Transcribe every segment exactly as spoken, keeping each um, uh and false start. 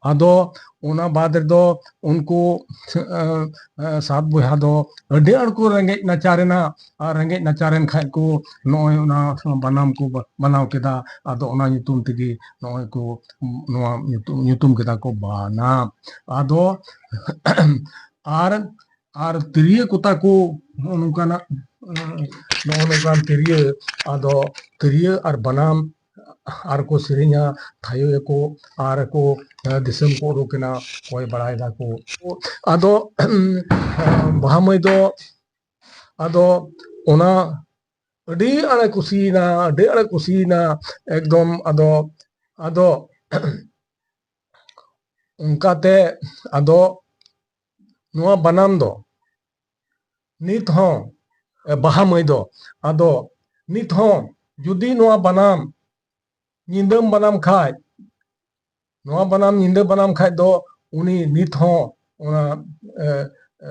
ᱟᱫᱚ ᱚᱱᱟ ᱵᱟᱫ ᱨᱮᱫᱚ ᱩᱱᱠᱩ, ᱮᱸ, ᱮᱸ, ᱥᱟᱛ ᱵᱚᱭᱦᱟ ᱫᱚ ᱟᱹᱰᱤ ᱟᱸᱴ ᱠᱚ ᱨᱮᱸᱜᱮᱡ ᱱᱟᱪᱟᱨ ᱮᱱᱟ᱾ ᱟᱨ ᱨᱮᱸᱜᱮᱡ ᱱᱟᱪᱟᱨ ᱮᱱ ᱠᱷᱟᱡ ᱠᱚ ᱱᱚᱜᱼᱚᱭ ᱚᱱᱟ ᱵᱟᱱᱟᱢ ᱠᱚ ᱵᱟ-, ᱵᱮᱱᱟᱣ ᱠᱮᱫᱟ᱾ ᱟᱫᱚ ᱚᱱᱟ ᱧᱩᱛᱩᱢ ᱛᱮᱜᱮ ᱱᱚᱜᱼᱚᱭ ᱠᱚ ᱱᱚᱣᱟ ᱧᱩᱛᱩᱢ, ᱧᱩᱛᱩᱢ ᱠᱮᱫᱟ ᱠᱚ ᱵᱟᱱᱟᱢ᱾ ᱟᱫᱚ ᱟᱨ, ᱟᱨ ᱛᱤᱨᱭᱳ ᱠᱚᱛᱟ ᱠᱚ ᱱᱚᱜᱼᱚ ᱱᱚᱝᱠᱟᱱᱟᱜ, ᱱᱚᱜᱼᱚ ᱱᱚᱝᱠᱟᱱ ᱛᱤᱨᱭᱳ, ᱟᱫᱚ ᱛᱤᱨᱭᱳ ᱟᱨ ᱵᱟᱱᱟᱢ ᱟᱨ ᱠᱚ ᱥᱮᱨᱮᱧᱟ, ᱛᱷᱟᱭᱚᱭᱟᱠᱚ ᱟᱨ ᱠᱚ, ᱮ, ᱫᱤᱥᱚᱢ ᱠᱚ ᱩᱰᱩᱠ ᱮᱱᱟ, ᱠᱚᱭ ᱵᱟᱲᱟᱭ ᱫᱟᱠᱚ᱾ ᱟᱫᱚ ᱵᱟᱦᱟ ᱢᱟᱹᱭ ᱫᱚ ᱟᱫᱚ ᱚᱱᱟ ᱟᱹᱰᱤ ᱟᱸᱴᱮ ᱠᱩᱥᱤᱭᱮᱱᱟ, ᱟᱹᱰᱤ ᱟᱸᱴᱮ ᱠᱩᱥᱤᱭᱮᱱᱟ ᱮᱠᱫᱚᱢ᱾ ᱟᱫᱚ, ᱟᱫᱚ ᱚᱱᱠᱟᱛᱮ ᱟᱫᱚ ᱱᱚᱣᱟ ᱵᱟᱱᱟᱢ ᱫᱚ ᱱᱤᱛ ᱦᱚᱸ, ᱮ, ᱵᱟᱦᱟ ᱢᱟᱹᱭ ᱫᱚ ᱟᱫᱚ ᱱᱤᱛ ᱦᱚᱸ ᱡᱩᱫᱤ ᱱᱚᱣᱟ ᱵᱟᱱᱟᱢ ᱧᱤᱫᱟᱹᱢ ᱵᱟᱱᱟᱢ ᱠᱷᱟᱡ, ᱱᱚᱣᱟ ᱵᱟᱱᱟᱢ ᱧᱤᱫᱟᱹ ᱵᱟᱱᱟᱢ ᱠᱷᱟᱡ ᱫᱚ ᱩᱱᱤ ᱱᱤᱛ ᱦᱚᱸ ᱚᱱᱟ, ᱮ, ᱮ,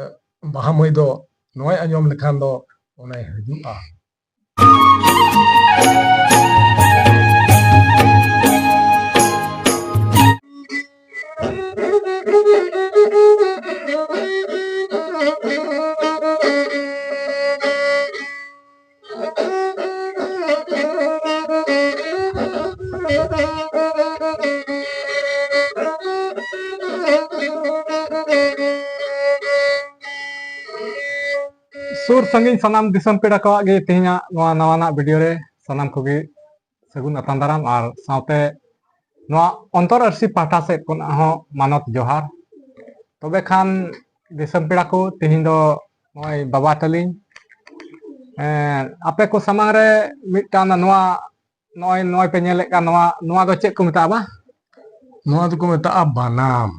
ᱵᱟᱦᱟ ᱢᱟᱹᱭ ᱫᱚ ᱱᱚᱣᱟᱭ ᱟᱸᱡᱚᱢ ᱞᱮᱠᱷᱟᱱ ᱫᱚ ᱚᱱᱟᱭ ᱦᱤᱡᱩᱜᱼᱟ᱾ ᱥᱩᱨ ᱥᱟᱺᱜᱤᱧ ᱥᱟᱱᱟᱢ ᱫᱤᱥᱚᱢ ᱯᱮᱲᱟ ᱠᱚᱣᱟᱜ ᱜᱮ ᱛᱮᱦᱮᱧᱟᱜ ᱱᱚᱣᱟ ᱱᱟᱣᱟᱱᱟᱜ ᱵᱷᱤᱰᱤᱭᱳ ᱨᱮ ᱥᱟᱱᱟᱢ ᱠᱚᱜᱮ ᱥᱟᱹᱜᱩᱱ ᱟᱛᱟᱝ ᱫᱟᱨᱟᱢ, ᱟᱨ ᱥᱟᱶᱛᱮ ᱱᱚᱣᱟ ᱚᱱᱛᱚᱨ ᱟᱹᱨᱥᱤ ᱯᱟᱦᱴᱟ ᱥᱮᱫ ᱠᱷᱚᱱᱟᱜ ᱦᱚᱸ ᱢᱟᱱᱚᱛ ᱡᱚᱦᱟᱨ᱾ ᱛᱚᱵᱮ ᱠᱷᱟᱱ ᱫᱤᱥᱚᱢ ᱯᱮᱲᱟ ᱠᱚ, ᱛᱮᱦᱮᱧ ᱫᱚ ᱱᱚᱜᱼᱚᱭ ᱵᱟᱵᱟ ᱛᱟᱹᱞᱤᱧ, ᱮᱸ, ᱟᱯᱮ ᱠᱚ ᱥᱟᱢᱟᱝ ᱨᱮ ᱢᱤᱫᱴᱟᱝ ᱱᱚᱣᱟ, ᱱᱚᱜᱼᱚᱭ, ᱱᱚᱜᱼᱚᱭ ᱯᱮ ᱧᱮᱞᱮᱫ ᱠᱟᱱ ᱱᱚᱣᱟ, ᱱᱚᱣᱟ ᱫᱚ ᱪᱮᱫ ᱠᱚ ᱢᱮᱛᱟᱜᱼᱟ ᱵᱟ? ᱱᱚᱣᱟ ᱫᱚᱠᱚ ᱢᱮᱛᱟᱜᱼᱟ ᱵᱟᱱᱟᱢ᱾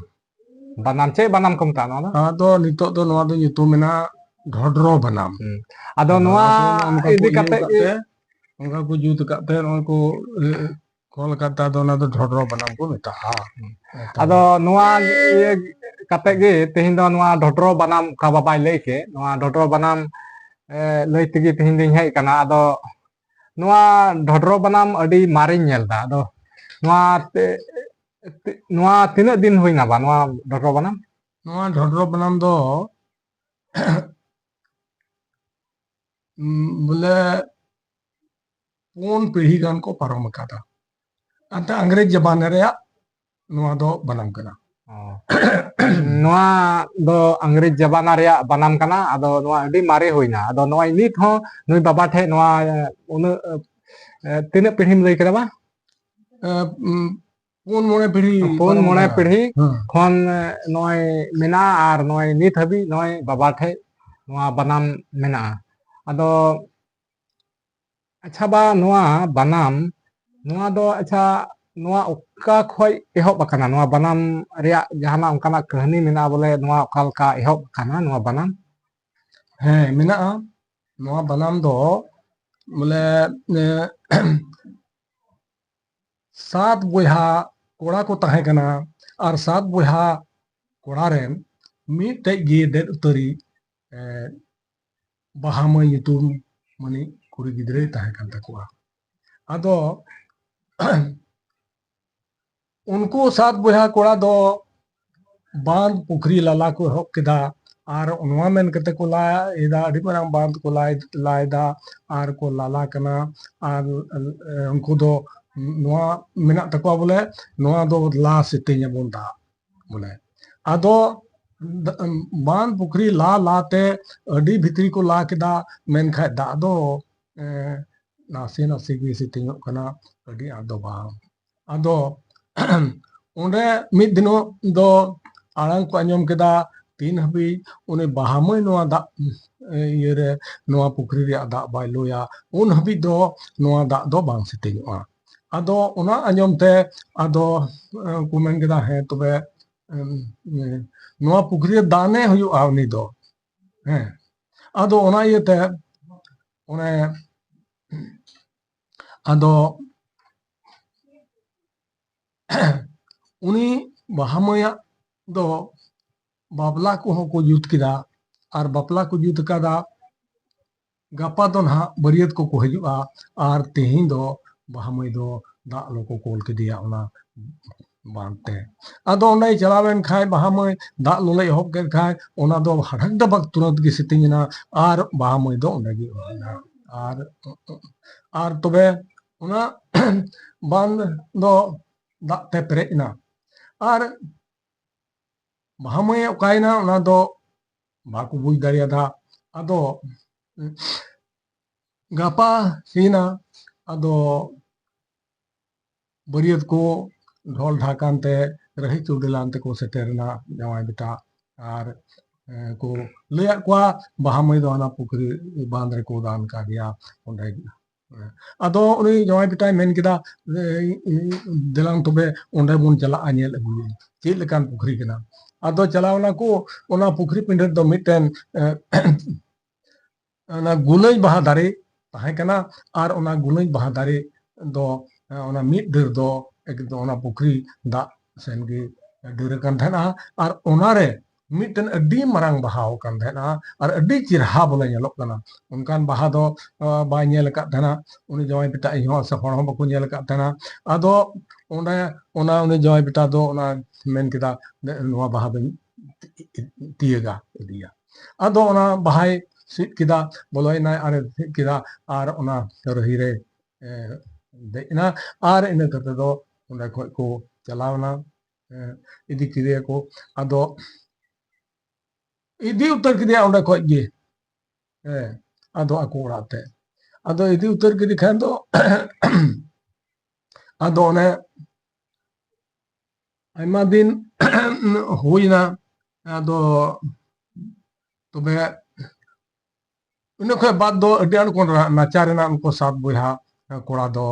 ᱵᱟᱱᱟᱢ, ᱪᱮᱫ ᱵᱟᱱᱟᱢ ᱠᱚ ᱢᱮᱛᱟᱜᱼᱟ ᱱᱚᱣᱟ ᱫᱚ? ᱟᱫᱚ ᱱᱤᱛᱚᱜ ᱫᱚ ᱱᱚᱣᱟ ᱫᱚ ᱧᱩᱛᱩᱢ ᱢᱮᱱᱟᱜᱼᱟ ᱰᱷᱚᱰᱨᱚ ᱵᱟᱱᱟᱢ᱾ ᱦᱩᱸ᱾ ᱟᱫᱚ ᱟᱫᱚ ᱱᱚᱣᱟ ᱱᱚᱣᱟ ᱠᱚ ᱱᱚᱝᱠᱟ ᱠᱚ ᱤᱫᱤ ᱤᱭᱟᱹ ᱠᱟᱛᱮ ᱟᱠᱟᱫ ᱜᱮ ᱛᱮ, ᱱᱚᱝᱠᱟ ᱠᱚ ᱡᱩᱛ ᱟᱠᱟᱫ ᱛᱮ, ᱱᱚᱜᱼᱚᱭ ᱠᱚ, ᱮ, ᱠᱚᱞ ᱟᱠᱟᱫ ᱛᱮ, ᱟᱫᱚ ᱚᱱᱟ ᱫᱚ ᱰᱷᱚᱰᱨᱚ ᱵᱟᱱᱟᱢ ᱠᱚ ᱢᱮᱛᱟᱜᱼᱟ᱾ ᱦᱩᱸ᱾ ᱟᱫᱚ ᱱᱚᱣᱟ ᱤᱭᱟᱹ ᱠᱟᱛᱮ ᱜᱮ ᱛᱮᱦᱮᱧ ᱫᱚ ᱱᱚᱣᱟ ᱰᱷᱚᱰᱨᱚ ᱵᱟᱱᱟᱢ ᱚᱠᱟ ᱵᱟᱵᱟᱭ ᱞᱟᱹᱭ ᱠᱮᱫ, ᱱᱚᱣᱟ ᱰᱷᱚᱰᱨᱚ ᱵᱟᱱᱟᱢ, ᱮ, ᱞᱟᱹᱭ ᱛᱮᱜᱮ ᱛᱮᱦᱮᱧ ᱫᱚᱧ ᱦᱮᱡ ᱟᱠᱟᱱᱟ᱾ ᱟᱫᱚ ᱱᱚᱣᱟ ᱰᱷᱚᱰᱨᱚ ᱵᱟᱱᱟᱢ ᱟᱹᱰᱤ ᱢᱟᱨᱮᱧ ᱧᱮᱞ ᱮᱫᱟ᱾ ᱟᱫᱚ ᱱᱚᱣᱟ ᱛᱮ ᱛᱤ- ᱱᱚᱣᱟ ᱛᱤᱱᱟᱹᱜ ᱫᱤᱱ ᱦᱩᱭᱱᱟ ᱵᱟ, ᱱᱚᱣᱟ ᱰᱷᱚᱰᱨᱚ ᱵᱟᱱᱟᱢ? ᱱᱚᱣᱟ ᱰᱷᱚᱰᱨᱚ ᱵᱟᱱᱟᱢ ᱫᱚ ᱩᱢ, ᱵᱚᱞᱮ ᱯᱩᱱ ᱯᱤᱲᱦᱤ ᱜᱟᱱ ᱠᱚ ᱯᱟᱨᱚᱢ ᱟᱠᱟᱫᱟ᱾ ᱟᱱᱛᱮ ᱤᱝᱨᱮᱡᱽ ᱡᱟᱢᱟᱱᱟ ᱨᱮᱭᱟᱜ ᱱᱚᱣᱟ ᱫᱚ ᱵᱟᱱᱟᱢ ᱠᱟᱱᱟ᱾ ᱚ᱾ ᱱᱚᱣᱟ ᱫᱚ ᱤᱝᱨᱮᱡᱽ ᱡᱟᱢᱟᱱᱟ ᱨᱮᱭᱟᱜ ᱵᱟᱱᱟᱢ ᱠᱟᱱᱟ, ᱟᱫᱚ ᱱᱚᱣᱟ ᱟᱹᱰᱤ ᱢᱟᱨᱮ ᱦᱩᱭᱱᱟ᱾ ᱟᱫᱚ ᱱᱚᱜᱼᱚᱭ ᱱᱤᱛ ᱦᱚᱸ ᱱᱩᱭ ᱵᱟᱵᱟ ᱴᱷᱮᱡ ᱱᱚᱣᱟ, ᱮ, ᱩᱱᱟᱹᱜ, ᱮ, ᱛᱤᱱᱟᱹᱜ ᱯᱤᱲᱦᱤᱢ ᱞᱟᱹᱭ ᱠᱮᱫᱟ ᱵᱟ? ᱮ, ᱩᱢ, ᱯᱩᱱ ᱢᱚᱬᱮ ᱯᱤᱲᱦᱤ ᱯᱩᱱ ᱯᱟᱨᱚᱢ ᱢᱚᱬᱮ ᱟᱠᱟᱱᱟ᱾ ᱯᱤᱲᱦᱤ ᱦᱮᱸ᱾ ᱠᱷᱚᱱ, ᱮ, ᱱᱚᱜᱼᱚᱭ ᱢᱮᱱᱟᱜᱼᱟ ᱟᱨ ᱱᱚᱜᱼᱚᱭ ᱱᱤᱛ ᱦᱟᱹᱵᱤᱡ ᱱᱚᱜᱼᱚᱭ ᱵᱟᱵᱟ ᱴᱷᱮᱡ ᱱᱚᱣᱟ ᱵᱟᱱᱟᱢ ᱢᱮᱱᱟᱜᱼᱟ᱾ ᱟᱫᱚ ᱟᱪᱪᱷᱟ ᱵᱟ, ᱱᱚᱣᱟ ᱵᱟᱱᱟᱢ, ᱱᱚᱣᱟ ᱫᱚ ᱟᱪᱪᱷᱟ, ᱱᱚᱣᱟ ᱚᱠᱟ ᱠᱷᱚᱡ ᱮᱦᱚᱵ ᱟᱠᱟᱱᱟ? ᱱᱚᱣᱟ ᱵᱟᱱᱟᱢ ᱨᱮᱭᱟᱜ ᱡᱟᱦᱟᱱᱟᱜ ᱚᱱᱠᱟᱱᱟᱜ ᱠᱟᱹᱦᱱᱤ ᱢᱮᱱᱟᱜᱼᱟ ᱵᱚᱞᱮ, ᱱᱚᱣᱟ ᱚᱠᱟ ᱞᱮᱠᱟ ᱮᱦᱚᱵ ᱟᱠᱟᱱᱟ ᱱᱚᱣᱟ ᱵᱟᱱᱟᱢ? ᱦᱮᱸ, ᱢᱮᱱᱟᱜᱼᱟ᱾ ᱱᱚᱣᱟ ᱵᱟᱱᱟᱢ ᱫᱚ ᱵᱚᱞᱮ, ᱮ, ᱥᱟᱛ ᱵᱚᱭᱦᱟ ᱠᱚᱲᱟ ᱠᱚ ᱛᱟᱦᱮᱸ ᱠᱟᱱᱟ, ᱟᱨ ᱥᱟᱛ ᱵᱚᱭᱦᱟ ᱠᱚᱲᱟ ᱨᱮᱱ ᱢᱤᱫᱴᱮᱡ ᱜᱮ ᱫᱮᱫ ᱩᱛᱟᱹᱨᱤ, ᱮ, ᱵᱟᱦᱟ ᱢᱟᱹᱭ ᱧᱩᱛᱩᱢ ᱢᱟᱱᱤ ᱠᱩᱲᱤ ᱜᱤᱫᱽᱨᱟᱹᱭ ᱛᱟᱦᱮᱸ ᱠᱟᱱ ᱛᱟᱠᱚᱣᱟ᱾ ᱟᱫᱚ ᱩᱱᱠᱩ ᱥᱟᱛ ᱵᱚᱭᱦᱟ ᱠᱚᱲᱟ ᱫᱚ ᱵᱟᱸᱫ ᱯᱩᱠᱷᱨᱤ ᱞᱟᱞᱟ ᱠᱚ ᱮᱦᱚᱵ ᱠᱮᱫᱟ, ᱟᱨ ᱱᱚᱣᱟ ᱢᱮᱱ ᱠᱟᱛᱮ ᱠᱚ ᱞᱟ ᱮᱫᱟ, ᱟᱹᱰᱤ ᱢᱟᱨᱟᱝ ᱵᱟᱸᱫ ᱠᱚ ᱞᱟ, ᱞᱟ ᱮᱫᱟ, ᱟᱨ ᱠᱚ ᱞᱟᱞᱟ ᱠᱟᱱᱟ, ᱟᱨ, ᱮ, ᱩᱱᱠᱩ ᱫᱚ ᱱᱚᱣᱟ ᱢᱮᱱᱟᱜ ᱛᱟᱠᱚᱣᱟ ᱵᱚᱞᱮ ᱱᱚᱣᱟ ᱫᱚ ᱞᱟ ᱥᱮᱛᱮᱧ ᱟᱵᱚᱱ ᱫᱟᱜ ᱵᱚᱞᱮ᱾ ᱟᱫᱚ ᱫ-, ᱵᱟᱸᱫ ᱯᱩᱠᱷᱨᱤ ᱞᱟ ᱞᱟ ᱛᱮ ᱟᱹᱰᱤ ᱵᱷᱤᱛᱨᱤ ᱠᱚ ᱞᱟ ᱠᱮᱫᱟ, ᱢᱮᱱᱠᱷᱟᱱ ᱫᱟᱜ ᱫᱚ, ᱮ, ᱱᱟᱥᱮ ᱱᱟᱥᱮ ᱜᱮ ᱥᱮᱛᱮᱧᱚᱜ ᱠᱟᱱᱟ, ᱟᱹᱰᱤ ᱟᱸᱴ ᱫᱚ ᱵᱟᱝ᱾ ᱟᱫᱚ ᱚᱸᱰᱮ ᱢᱤᱫ ᱫᱤᱱᱚᱜ ᱫᱚ ᱟᱲᱟᱝ ᱠᱚ ᱟᱸᱡᱚᱢ ᱠᱮᱫᱟ, ᱛᱤᱱ ᱦᱟᱹᱵᱤᱡ ᱩᱱᱤ ᱵᱟᱦᱟ ᱢᱟᱹᱭ ᱱᱚᱣᱟ ᱫᱟᱜ, ᱮ, ᱤᱭᱟᱹᱨᱮ, ᱱᱚᱣᱟ ᱯᱩᱠᱷᱨᱤ ᱨᱮᱭᱟᱜ ᱫᱟᱜ ᱵᱟᱭ ᱞᱩᱭᱟ, ᱩᱱ ᱦᱟᱹᱵᱤᱡ ᱫᱚ ᱱᱚᱣᱟ ᱫᱟᱜ ᱫᱚ ᱵᱟᱝ ᱥᱮᱛᱮᱧᱚᱜᱼᱟ᱾ ᱟᱫᱚ ᱚᱱᱟ ᱟᱸᱡᱚᱢ ᱛᱮ ᱟᱫᱚ, ᱮ, ᱠᱚ ᱢᱮᱱ ᱠᱮᱫᱟ, ᱦᱮᱸ ᱛᱚᱵᱮ, ᱮᱢ, ᱮ, ᱱᱚᱣᱟ ᱯᱩᱠᱷᱨᱤ ᱨᱮ ᱫᱟᱱᱮ ᱦᱩᱭᱩᱜᱼᱟ ᱩᱱᱤ ᱫᱚ᱾ ᱦᱮᱸ, ᱟᱫᱚ ᱚᱱᱟ ᱤᱭᱟᱹᱛᱮ ᱚᱱᱮ ᱟᱫᱚ ᱩᱱᱤ ᱵᱟᱦᱟ ᱢᱟᱹᱭᱟᱜ ᱫᱚ ᱵᱟᱯᱞᱟ ᱠᱚᱦᱚᱸ ᱠᱚ ᱡᱩᱛ ᱠᱮᱫᱟ, ᱟᱨ ᱵᱟᱯᱞᱟ ᱠᱚ ᱡᱩᱛ ᱟᱠᱟᱫᱟ᱾ ᱜᱟᱯᱟ ᱫᱚ ᱱᱟᱦᱟᱜ ᱵᱟᱹᱨᱭᱟᱹᱛ ᱠᱚᱠᱚ ᱦᱤᱡᱩᱜᱼᱟ, ᱟᱨ ᱛᱮᱦᱮᱧ ᱫᱚ ᱵᱟᱦᱟ ᱢᱟᱹᱭ ᱫᱚ ᱫᱟᱜ ᱞᱚ ᱠᱚ ᱠᱳᱞ ᱠᱮᱫᱮᱭᱟ ᱚᱱᱟ ᱵᱟᱸᱫᱷ ᱛᱮ᱾ ᱟᱫᱚ ᱚᱸᱰᱮᱭ ᱪᱟᱞᱟᱣ ᱮᱱ ᱠᱷᱟᱡ, ᱵᱟᱦᱟ ᱢᱟᱹᱭ ᱫᱟᱜ ᱞᱚᱞᱚᱭ ᱮᱦᱚᱵ ᱠᱮᱫ ᱠᱷᱟᱡ, ᱚᱱᱟ ᱫᱚ ᱦᱟᱰᱟᱠ ᱰᱟᱵᱟᱠ ᱛᱩᱨᱟᱹᱛ ᱜᱮ ᱥᱮᱛᱮᱧ ᱮᱱᱟ, ᱟᱨ ᱵᱟᱦᱟ ᱢᱟᱹᱭ ᱫᱚ ᱚᱸᱰᱮ ᱜᱮ ᱚᱨ ᱮᱱᱟ᱾ ᱟᱨ, ᱟᱨ ᱛᱚᱵᱮ ᱚᱱᱟ ᱵᱟᱸᱫᱷ ᱫᱚ ᱫᱟᱜ ᱛᱮ ᱯᱮᱨᱮᱡ ᱮᱱᱟ᱾ ᱟᱨ ᱵᱟᱦᱟ ᱢᱟᱹᱭ ᱚᱠᱟᱭᱮᱱᱟ, ᱚᱱᱟ ᱫᱚ ᱵᱟᱠᱚ ᱵᱩᱡᱽ ᱫᱟᱲᱮᱭᱟᱫᱟ᱾ ᱟᱫᱚ ᱜᱟᱯᱟ ᱦᱩᱭᱱᱟ, ᱟᱫᱚ ᱵᱟᱹᱨᱭᱟᱹᱛ ᱠᱚ ᱰᱷᱚᱞ ᱰᱷᱟᱠᱟᱱ ᱛᱮ ᱨᱟᱹᱦᱤ ᱪᱩᱰᱤᱞᱟᱱ ᱛᱮᱠᱚ ᱥᱮᱴᱮᱨ ᱮᱱᱟ ᱡᱟᱶᱟᱭ ᱵᱮᱴᱟ, ᱟᱨ, ᱮ, ᱠᱚ ᱞᱟᱹᱭᱟᱫ ᱠᱚᱣᱟ, ᱵᱟᱦᱟ ᱢᱟᱹᱭ ᱫᱚ ᱦᱟᱱᱟ ᱯᱩᱠᱷᱨᱤ ᱵᱟᱸᱫᱷ ᱨᱮᱠᱚ ᱫᱟᱱ ᱠᱟᱫᱮᱭᱟ, ᱚᱸᱰᱮ ᱜᱮ᱾ ᱟᱫᱚ ᱩᱱᱤ ᱡᱟᱶᱟᱭ ᱵᱮᱴᱟᱭ ᱢᱮᱱ ᱠᱮᱫᱟ, ᱮ, ᱫᱮᱞᱟᱝ ᱛᱚᱵᱮ ᱚᱸᱰᱮ ᱵᱚᱱ ᱪᱟᱞᱟᱜᱼᱟ, ᱧᱮᱞ ᱟᱹᱜᱩᱭᱟ ᱪᱮᱫ ᱞᱮᱠᱟᱱ ᱯᱩᱠᱷᱨᱤ ᱠᱟᱱᱟ᱾ ᱟᱫᱚ ᱪᱟᱞᱟᱣ ᱮᱱᱟ ᱠᱚ, ᱚᱱᱟ ᱯᱩᱠᱷᱨᱤ ᱯᱤᱸᱰᱟᱹ ᱨᱮᱫᱚ ᱢᱤᱫᱴᱮᱱ, ᱮ, ᱚᱱᱟ ᱜᱩᱞᱟᱹᱡ ᱵᱟᱦᱟ ᱫᱟᱨᱮ ᱛᱟᱦᱮᱸ ᱠᱟᱱᱟ, ᱟᱨ ᱚᱱᱟ ᱜᱩᱞᱟᱹᱡ ᱵᱟᱦᱟ ᱫᱟᱨᱮ ᱫᱚ, ᱮ, ᱚᱱᱟ ᱢᱤᱫ ᱰᱟᱹᱨ ᱫᱚ ᱮᱠᱫᱚᱢ ᱚᱱᱟ ᱯᱩᱠᱷᱨᱤ ᱫᱟᱜ ᱥᱮᱱ ᱜᱮ ᱰᱟᱹᱨ ᱟᱠᱟᱱ ᱛᱟᱦᱮᱱᱟ, ᱟᱨ ᱚᱱᱟᱨᱮ ᱢᱤᱫᱴᱮᱱ ᱟᱹᱰᱤ ᱢᱟᱨᱟᱝ ᱵᱟᱦᱟ ᱟᱠᱟᱱ ᱛᱟᱦᱮᱱᱟ, ᱟᱨ ᱟᱹᱰᱤ ᱪᱮᱨᱦᱟ ᱵᱚᱞᱮ ᱧᱮᱞᱚᱜ ᱠᱟᱱᱟ᱾ ᱚᱱᱠᱟᱱ ᱵᱟᱦᱟ ᱫᱚ, ᱟ, ᱵᱟᱭ ᱧᱮᱞ ᱟᱠᱟᱫ ᱛᱟᱦᱮᱱᱟ, ᱩᱱᱤ ᱡᱟᱶᱟᱭ ᱵᱮᱴᱟ ᱤᱧ ᱦᱚᱸ ᱥᱮ ᱦᱚᱲ ᱦᱚᱸ ᱵᱟᱠᱚ ᱧᱮᱞ ᱟᱠᱟᱫ ᱛᱟᱦᱮᱱᱟ᱾ ᱟᱫᱚ ᱚᱸᱰᱮ ᱚᱱᱟ ᱩᱱᱤ ᱡᱟᱶᱟᱭ ᱵᱮᱴᱟ ᱫᱚ ᱚᱱᱟ ᱢᱮᱱ ᱠᱮᱫᱟ, "ᱱᱚᱣᱟ ᱵᱟᱦᱟ ᱫᱚᱧ ᱛᱤᱭᱟᱹᱜᱟ, ᱤᱫᱤᱭᱟ᱾" ᱟᱫᱚ ᱚᱱᱟ ᱵᱟᱦᱟᱭ ᱥᱤᱫ ᱠᱮᱫᱟ, ᱵᱚᱞᱚᱭᱮᱱᱟᱭ ᱟᱨᱮ ᱥᱤᱫ ᱠᱮᱫᱟ, ᱟᱨ ᱚᱱᱟ ᱨᱟᱹᱦᱤ ᱨᱮ, ᱮ, ᱫᱮᱡ ᱮᱱᱟ᱾ ᱟᱨ ᱤᱱᱟᱹ ᱠᱟᱛᱮ ᱫᱚ ᱚᱸᱰᱮ ᱠᱷᱚᱡ ᱠᱚ ᱪᱟᱞᱟᱣ ᱮᱱᱟ, ᱮ, ᱤᱫᱤ ᱠᱮᱫᱮᱭᱟᱠᱚ᱾ ᱟᱫᱚ ᱤᱫᱤ ᱩᱛᱟᱹᱨ ᱠᱮᱫᱮᱭᱟ ᱚᱸᱰᱮ ᱠᱷᱚᱡ ᱜᱮ, ᱦᱮᱸ, ᱟᱫᱚ ᱟᱠᱚ ᱚᱲᱟᱜ ᱛᱮ᱾ ᱟᱫᱚ ᱤᱫᱤ ᱩᱛᱟᱹᱨ ᱠᱮᱫᱮ ᱠᱷᱟᱱ ᱫᱚ ᱟᱫᱚ ᱚᱱᱮ ᱟᱭᱢᱟ ᱫᱤᱱ ᱦᱩᱭᱱᱟ, ᱟᱫᱚ ᱛᱚᱵᱮ ᱤᱱᱟᱹ ᱠᱷᱚᱡ ᱵᱟᱫ ᱫᱚ ᱟᱹᱰᱤ ᱟᱸᱴ ᱠᱚ ᱱᱟ-, ᱱᱟᱪᱟᱨ ᱮᱱᱟ ᱩᱱᱠᱩ ᱥᱟᱛ ᱵᱚᱭᱦᱟ᱾ ᱠᱚᱲᱟ ᱫᱚ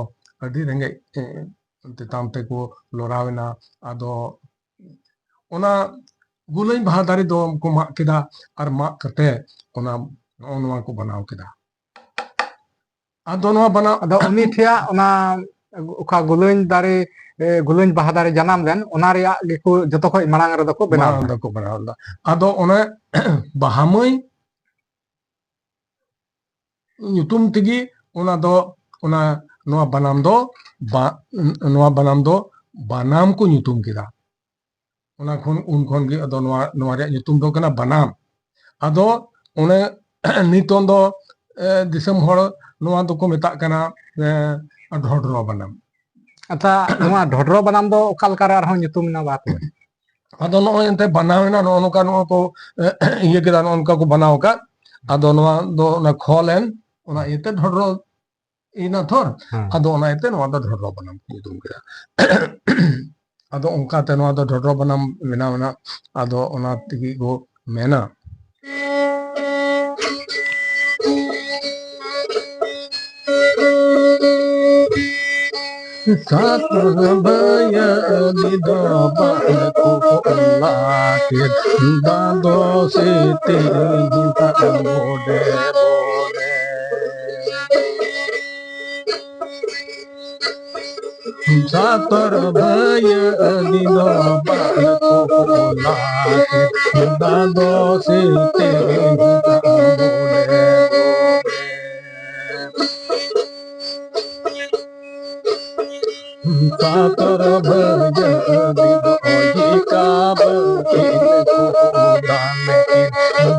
ᱟᱹᱰᱤ ᱨᱮᱸᱜᱮᱡ, ᱮ, ᱛᱮᱛᱟᱝ ᱛᱮᱠᱚ ᱞᱚᱲᱟᱣ ᱮᱱᱟ᱾ ᱟᱫᱚ ᱚᱱᱟ ᱜᱩᱞᱟᱹᱧ ᱵᱟᱦᱟ ᱫᱟᱨᱮ ᱫᱚ ᱠᱚ ᱢᱟᱜ ᱠᱮᱫᱟ, ᱟᱨ ᱢᱟᱜ ᱠᱟᱛᱮ ᱚᱱᱟ ᱱᱚᱜᱼᱚ ᱱᱚᱣᱟ ᱠᱚ ᱵᱮᱱᱟᱣ ᱠᱮᱫᱟ᱾ ᱟᱫᱚ ᱱᱚᱣᱟ ᱵᱟᱱᱟ- ᱟᱫᱚ ᱩᱱᱤ ᱴᱷᱮᱭᱟᱜ ᱚᱱᱟ ᱚᱠᱟ ᱜᱩᱞᱟᱹᱧ ᱫᱟᱨᱮ, ᱮ, ᱜᱩᱞᱟᱹᱧ ᱵᱟᱦᱟ ᱫᱟᱨᱮ ᱡᱟᱱᱟᱢ ᱞᱮᱱ, ᱚᱱᱟ ᱨᱮᱭᱟᱜ ᱜᱮᱠᱚ ᱡᱚᱛᱚ ᱠᱷᱚᱡ ᱢᱟᱲᱟᱝ ᱨᱮᱫᱚ ᱠᱚ ᱵᱮᱱᱟᱣ ᱢᱟᱲᱟᱝ ᱞᱮᱫᱟ᱾ ᱫᱚᱠᱚ ᱵᱮᱱᱟᱣ ᱞᱮᱫᱟ᱾ ᱟᱫᱚ ᱚᱱᱮ ᱵᱟᱦᱟ ᱢᱟᱹᱭ ᱧᱩᱛᱩᱢ ᱛᱮᱜᱮ ᱚᱱᱟ ᱫᱚ, ᱚᱱᱟ, ᱱᱚᱣᱟ ᱵᱟᱱᱟᱢ ᱫᱚ ᱵᱟ-, ᱱᱚᱣᱟ ᱵᱟᱱᱟᱢ ᱫᱚ ᱵᱟᱱᱟᱢ ᱠᱚ ᱧᱩᱛᱩᱢ ᱠᱮᱫᱟ᱾ ᱚᱱᱟ ᱠᱷᱚᱱ, ᱩᱱ ᱠᱷᱚᱱ ᱜᱮ ᱟᱫᱚ ᱱᱚᱣᱟ, ᱱᱚᱣᱟ ᱨᱮᱭᱟᱜ ᱧᱩᱛᱩᱢ ᱫᱚ ᱠᱟᱱᱟ ᱵᱟᱱᱟᱢ᱾ ᱟᱫᱚ ᱚᱱᱮ ᱱᱤᱛᱚᱝ ᱫᱚ, ᱮ, ᱫᱤᱥᱚᱢ ᱦᱚᱲ ᱱᱚᱣᱟ ᱫᱚᱠᱚ ᱢᱮᱛᱟᱜ ᱠᱟᱱᱟ, ᱮ, ᱰᱷᱚᱰᱨᱚ ᱵᱟᱱᱟᱢ᱾ ᱟᱪᱪᱷᱟ, ᱱᱚᱣᱟ ᱰᱷᱚᱰᱨᱚ ᱵᱟᱱᱟᱢ ᱫᱚ ᱚᱠᱟ ᱞᱮᱠᱟ ᱨᱮ ᱟᱨᱦᱚᱸ ᱧᱩᱛᱩᱢ ᱮᱱᱟ ᱵᱟ ᱛᱚᱵᱮ? ᱟᱫᱚ ᱱᱚᱜᱼᱚᱭ ᱮᱱᱛᱮ ᱵᱟᱱᱟᱣ ᱮᱱᱟ, ᱱᱚᱜᱼᱚ ᱱᱚᱝᱠᱟ ᱱᱚᱣᱟ ᱠᱚ, ᱮ, ᱤᱭᱟᱹ ᱠᱮᱫᱟ, ᱱᱚᱜᱼᱚ ᱱᱚᱝᱠᱟ ᱠᱚ ᱵᱟᱱᱟᱣ ᱟᱠᱟᱫ᱾ ᱟᱫᱚ ᱱᱚᱣᱟ ᱫᱚ ᱚᱱᱟ ᱠᱷᱚᱞ ᱮᱱ, ᱚᱱᱟ ᱤᱭᱟᱹᱛᱮ ᱰᱷᱚᱰᱨᱚ ᱤᱱᱟ ᱛᱷᱚᱨ᱾ ᱦᱮᱸ᱾ ᱟᱫᱚ ᱚᱱᱟ ᱤᱭᱟᱹᱛᱮ ᱱᱚᱣᱟ ᱫᱚ ᱰᱷᱚᱰᱨᱚ ᱵᱟᱱᱟᱢ ᱠᱚ ᱧᱩᱛᱩᱢ ᱠᱮᱫᱟ᱾ ᱟᱫᱚ ᱚᱱᱠᱟᱛᱮ ᱱᱚᱣᱟ ᱫᱚ ᱰᱷᱚᱰᱨᱚ ᱵᱟᱱᱟᱢ ᱵᱮᱱᱟᱣ ᱮᱱᱟ᱾ ᱟᱫᱚ ᱚᱱᱟ ᱛᱮᱜᱮ ᱠᱚ ᱢᱮᱱᱟ᱾ ᱥᱟᱛ ᱵᱷᱟᱹᱭᱟᱹᱫᱤ ᱫᱚ ᱵᱟᱝ ᱠᱚ ᱞᱟᱹᱜᱤᱫ, ᱫᱟᱫᱚ ᱥᱤᱛᱤ ᱵᱚᱰᱮ ᱵᱚᱰᱮ᱾ ᱥᱟᱛᱚᱨ ᱵᱷᱟᱹᱭᱟᱹᱫᱤ ᱫᱚ ᱵᱟᱝ ᱠᱚ ᱞᱟᱹᱜᱤᱫ, ᱫᱟᱫᱚ ᱥᱤᱛᱤ ᱵᱚᱰᱮ ᱵᱚᱰᱮ᱾ ᱥᱟᱛᱚᱨ ᱵᱷᱟᱹᱭᱟᱹᱫᱤ ᱫᱚ ᱡᱤᱠᱟ ᱵᱟᱹᱠᱤᱱ ᱠᱚ ᱫᱟᱱ ᱠᱤᱱ,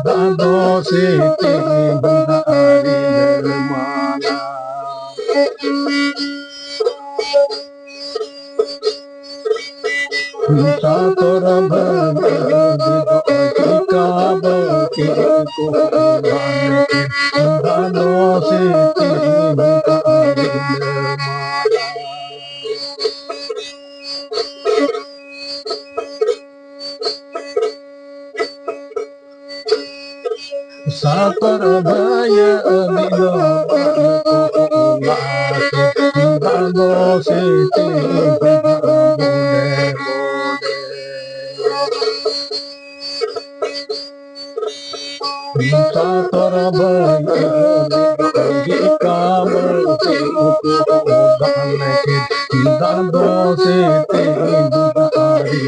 ᱫᱟᱫᱚ ᱥᱤᱛᱤ ᱫᱟᱨᱮ ᱢᱟᱞᱟ᱾ ᱥᱟᱛᱚᱨ ᱵᱷᱟᱹᱜᱤ ᱫᱚ ᱪᱤᱠᱟ ᱵᱟᱹᱠᱤ ᱠᱚ ᱵᱟᱝ ᱠᱤᱱ ᱵᱷᱟᱫᱚ ᱥᱤᱛᱤ ᱫᱟᱨᱮ ᱢᱟᱞᱟ᱾ ᱥᱟᱛᱚᱨ ᱵᱷᱟᱹᱭᱟᱹ ᱟᱹᱫᱤ ᱫᱚ ᱵᱟᱝ ᱠᱚ ᱞᱟᱦᱟ ᱠᱤᱱ ᱵᱷᱟᱫᱚ ᱥᱤᱛᱤ ᱵᱚᱰᱮ ᱵᱚᱰᱮ᱾ ᱥᱟᱛᱚᱨ ᱵᱷᱟᱹᱭᱟᱹ ᱟᱹᱫᱤ ᱫᱚ ᱜᱤᱠᱟ ᱵᱟᱹᱲᱛᱤ ᱩᱱᱠᱩ ᱠᱚ ᱫᱟᱱ ᱠᱤᱱ ᱵᱷᱟᱫᱚ ᱥᱤᱛᱤ ᱫᱟᱨᱮ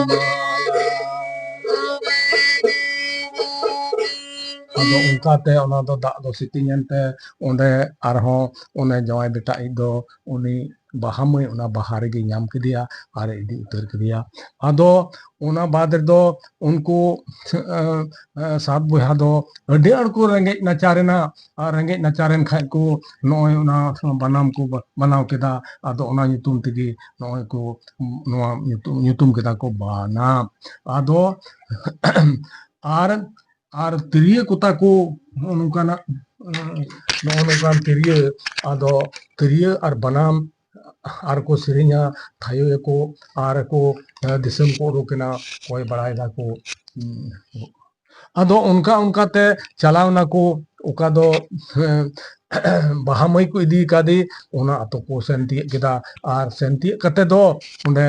ᱢᱟᱞᱟ᱾ ᱟᱫᱚ ᱚᱱᱠᱟᱛᱮ ᱚᱱᱟ ᱫᱚ ᱫᱟᱜ ᱫᱚ ᱥᱤᱛᱤᱧ ᱮᱱᱛᱮ, ᱚᱸᱰᱮ ᱟᱨᱦᱚᱸ ᱚᱱᱮ ᱡᱟᱶᱟᱭ ᱵᱮᱴᱟ ᱤᱡ ᱫᱚ ᱩᱱᱤ ᱵᱟᱦᱟ ᱢᱟᱹᱭ ᱚᱱᱟ ᱵᱟᱦᱟ ᱨᱮᱜᱮ ᱧᱟᱢ ᱠᱮᱫᱮᱭᱟ ᱟᱨ ᱮ ᱤᱫᱤ ᱩᱛᱟᱹᱨ ᱠᱮᱫᱮᱭᱟ᱾ ᱟᱫᱚ ᱚᱱᱟ ᱵᱟᱫ ᱨᱮᱫᱚ ᱩᱱᱠᱩ ᱥᱟᱛ ᱵᱚᱭᱦᱟ ᱫᱚ ᱟᱹᱰᱤ ᱟᱸᱴ ᱠᱚ ᱨᱮᱸᱜᱮᱡ ᱱᱟᱪᱟᱨ ᱮᱱᱟ᱾ ᱟᱨ ᱨᱮᱸᱜᱮᱡ ᱱᱟᱪᱟᱨ ᱮᱱ ᱠᱷᱟᱡ ᱠᱚ ᱱᱚᱜᱼᱚᱭ ᱚᱱᱟ ᱵᱟᱱᱟᱢ ᱠᱚ ᱵᱮᱱᱟᱣ ᱠᱮᱫᱟ᱾ ᱟᱫᱚ ᱚᱱᱟ ᱧᱩᱛᱩᱢ ᱛᱮᱜᱮ ᱱᱚᱜᱼᱚᱭ ᱠᱚ ᱱᱚᱣᱟ ᱧᱩᱛᱩᱢ, ᱧᱩᱛᱩᱢ ᱠᱮᱫᱟ ᱠᱚ ᱵᱟᱱᱟᱢ᱾ ᱟᱫᱚ ᱟᱨ ᱟᱨ ᱛᱤᱨᱭᱳ ᱠᱚᱛᱟ ᱠᱚ ᱱᱚᱜᱼᱚ ᱱᱚᱝᱠᱟᱱᱟᱜ, ᱱᱚᱜᱼᱚ ᱱᱚᱝᱠᱟᱱ ᱛᱤᱨᱭᱳ, ᱟᱫᱚ ᱛᱤᱨᱭᱳ ᱟᱨ ᱵᱟᱱᱟᱢ ᱟᱨ ᱠᱚ ᱥᱮᱨᱮᱧᱟ, ᱛᱷᱟᱭᱚᱭᱟᱠᱚ ᱟᱨ ᱠᱚ ᱫᱤᱥᱚᱢ ᱠᱚ ᱩᱰᱩᱠ ᱮᱱᱟ, ᱠᱚᱭ ᱵᱟᱲᱟᱭ ᱫᱟᱠᱚ᱾ ᱟᱫᱚ ᱚᱱᱠᱟ ᱚᱱᱠᱟᱛᱮ ᱪᱟᱞᱟᱣ ᱱᱟᱠᱚ, ᱚᱠᱟ ᱫᱚ ᱵᱟᱦᱟ ᱢᱟᱹᱭ ᱠᱚ ᱤᱫᱤ ᱠᱟᱫᱮ, ᱚᱱᱟ ᱟᱛᱳ ᱠᱚ ᱥᱮᱱ ᱛᱤᱭᱳᱜ ᱠᱮᱫᱟ᱾ ᱟᱨ ᱥᱮᱱ ᱛᱤᱭᱳᱜ ᱠᱟᱛᱮ ᱫᱚ ᱚᱸᱰᱮ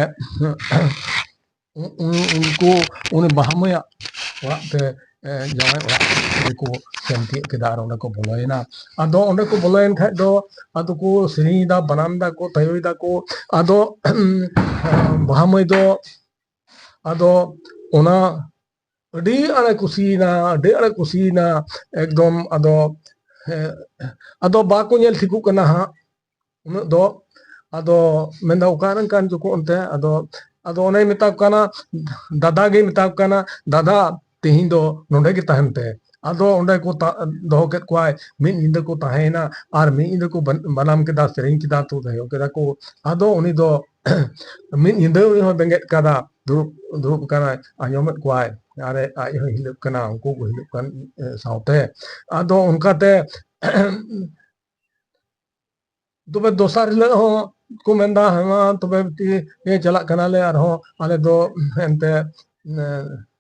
ᱩ-, ᱩ-, ᱩᱱᱠᱩ ᱩᱱᱤ ᱵᱟᱦᱟ ᱢᱟᱹᱭᱟᱜ ᱚᱲᱟᱜ ᱛᱮ, ᱮ, ᱡᱟᱶᱟᱭ ᱚᱲᱟᱜ ᱛᱮᱠᱚ ᱥᱮᱱ ᱛᱤᱭᱳᱜ ᱠᱮᱫᱟ ᱟᱨ ᱚᱸᱰᱮ ᱠᱚ ᱵᱚᱞᱚᱭᱮᱱᱟ᱾ ᱟᱫᱚ ᱚᱸᱰᱮ ᱠᱚ ᱵᱚᱞᱚᱭᱮᱱ ᱠᱷᱟᱡ ᱫᱚ ᱟᱫᱚ ᱠᱚ ᱥᱮᱨᱮᱧ ᱮᱫᱟ, ᱵᱟᱱᱟᱢ ᱫᱟᱠᱚ, ᱛᱟᱭᱚᱭ ᱫᱟᱠᱚ᱾ ᱟᱫᱚ ᱵᱟᱦᱟ ᱢᱟᱹᱭ ᱫᱚ ᱟᱫᱚ ᱚᱱᱟ ᱟᱹᱰᱤ ᱟᱸᱴᱮ ᱠᱩᱥᱤᱭᱮᱱᱟ, ᱟᱹᱰᱤ ᱟᱸᱴᱮ ᱠᱩᱥᱤᱭᱮᱱᱟ ᱮᱠᱫᱚᱢ᱾ ᱟᱫᱚ ᱦᱮᱸ, ᱟᱫᱚ ᱵᱟᱠᱚ ᱧᱮᱞ ᱴᱷᱤᱠᱚᱜ ᱠᱟᱱᱟ ᱦᱟᱸᱜ ᱩᱱᱟᱹᱜ ᱫᱚ᱾ ᱟᱫᱚ ᱢᱮᱱᱫᱟ, "ᱚᱠᱟᱨᱮᱱ ᱠᱟᱱ ᱪᱚᱠᱚ ᱚᱱᱛᱮ?" ᱟᱫᱚ, ᱟᱫᱚ ᱚᱱᱮᱭ ᱢᱮᱛᱟ ᱠᱚ ᱠᱟᱱᱟ, ᱫᱟᱫᱟ ᱜᱮᱭ ᱢᱮᱛᱟ ᱠᱚ ᱠᱟᱱᱟ, "ᱫᱟᱫᱟ, ᱛᱮᱦᱮᱧ ᱫᱚ ᱱᱚᱰᱮ ᱜᱮ ᱛᱟᱦᱮᱱ ᱯᱮ᱾" ᱟᱫᱚ ᱚᱸᱰᱮ ᱠᱚ ᱛᱟ-, ᱫᱚᱦᱚ ᱠᱮᱫ ᱠᱚᱣᱟᱭ, ᱢᱤᱫ ᱧᱤᱫᱟᱹ ᱠᱚ ᱛᱟᱦᱮᱸᱭᱮᱱᱟ ᱟᱨ ᱢᱤᱫ ᱧᱤᱫᱟᱹ ᱠᱚ ᱵᱟᱱ-, ᱵᱟᱱᱟᱢ ᱠᱮᱫᱟ, ᱥᱮᱨᱮᱧ ᱠᱮᱫᱟ, ᱛᱩᱫ ᱦᱚᱭᱚ ᱠᱮᱫᱟ ᱠᱚ᱾ ᱟᱫᱚ ᱩᱱᱤ ᱫᱚ ᱢᱤᱫ ᱧᱤᱫᱟᱹ ᱩᱱᱤ ᱦᱚᱸ ᱵᱮᱸᱜᱮᱫ ᱠᱟᱫᱟ, ᱫᱩᱲᱩᱵ, ᱫᱩᱲᱩᱵ ᱠᱟᱱᱟᱭ, ᱟᱸᱡᱚᱢᱮᱫ ᱠᱚᱣᱟᱭ, ᱟᱨ ᱟᱡ ᱦᱚᱸᱭ ᱦᱤᱞᱟᱹᱜ ᱠᱟᱱᱟ, ᱩᱱᱠᱩ ᱠᱚ ᱦᱤᱞᱟᱹᱜ ᱠᱟᱱ, ᱮ, ᱥᱟᱶᱛᱮ᱾ ᱟᱫᱚ ᱚᱱᱠᱟᱛᱮ ᱛᱚᱵᱮ ᱫᱚᱥᱟᱨ ᱦᱤᱞᱳᱜ ᱦᱚᱸ ᱠᱚ ᱢᱮᱱᱫᱟ, "ᱦᱮᱸ ᱢᱟ ᱛᱚᱵᱮ ᱛᱤ-, ᱮ, ᱪᱟᱞᱟᱜ ᱠᱟᱱᱟᱞᱮ ᱟᱨᱦᱚᱸ ᱟᱞᱮ ᱫᱚ ᱮᱱᱛᱮ, ᱮ,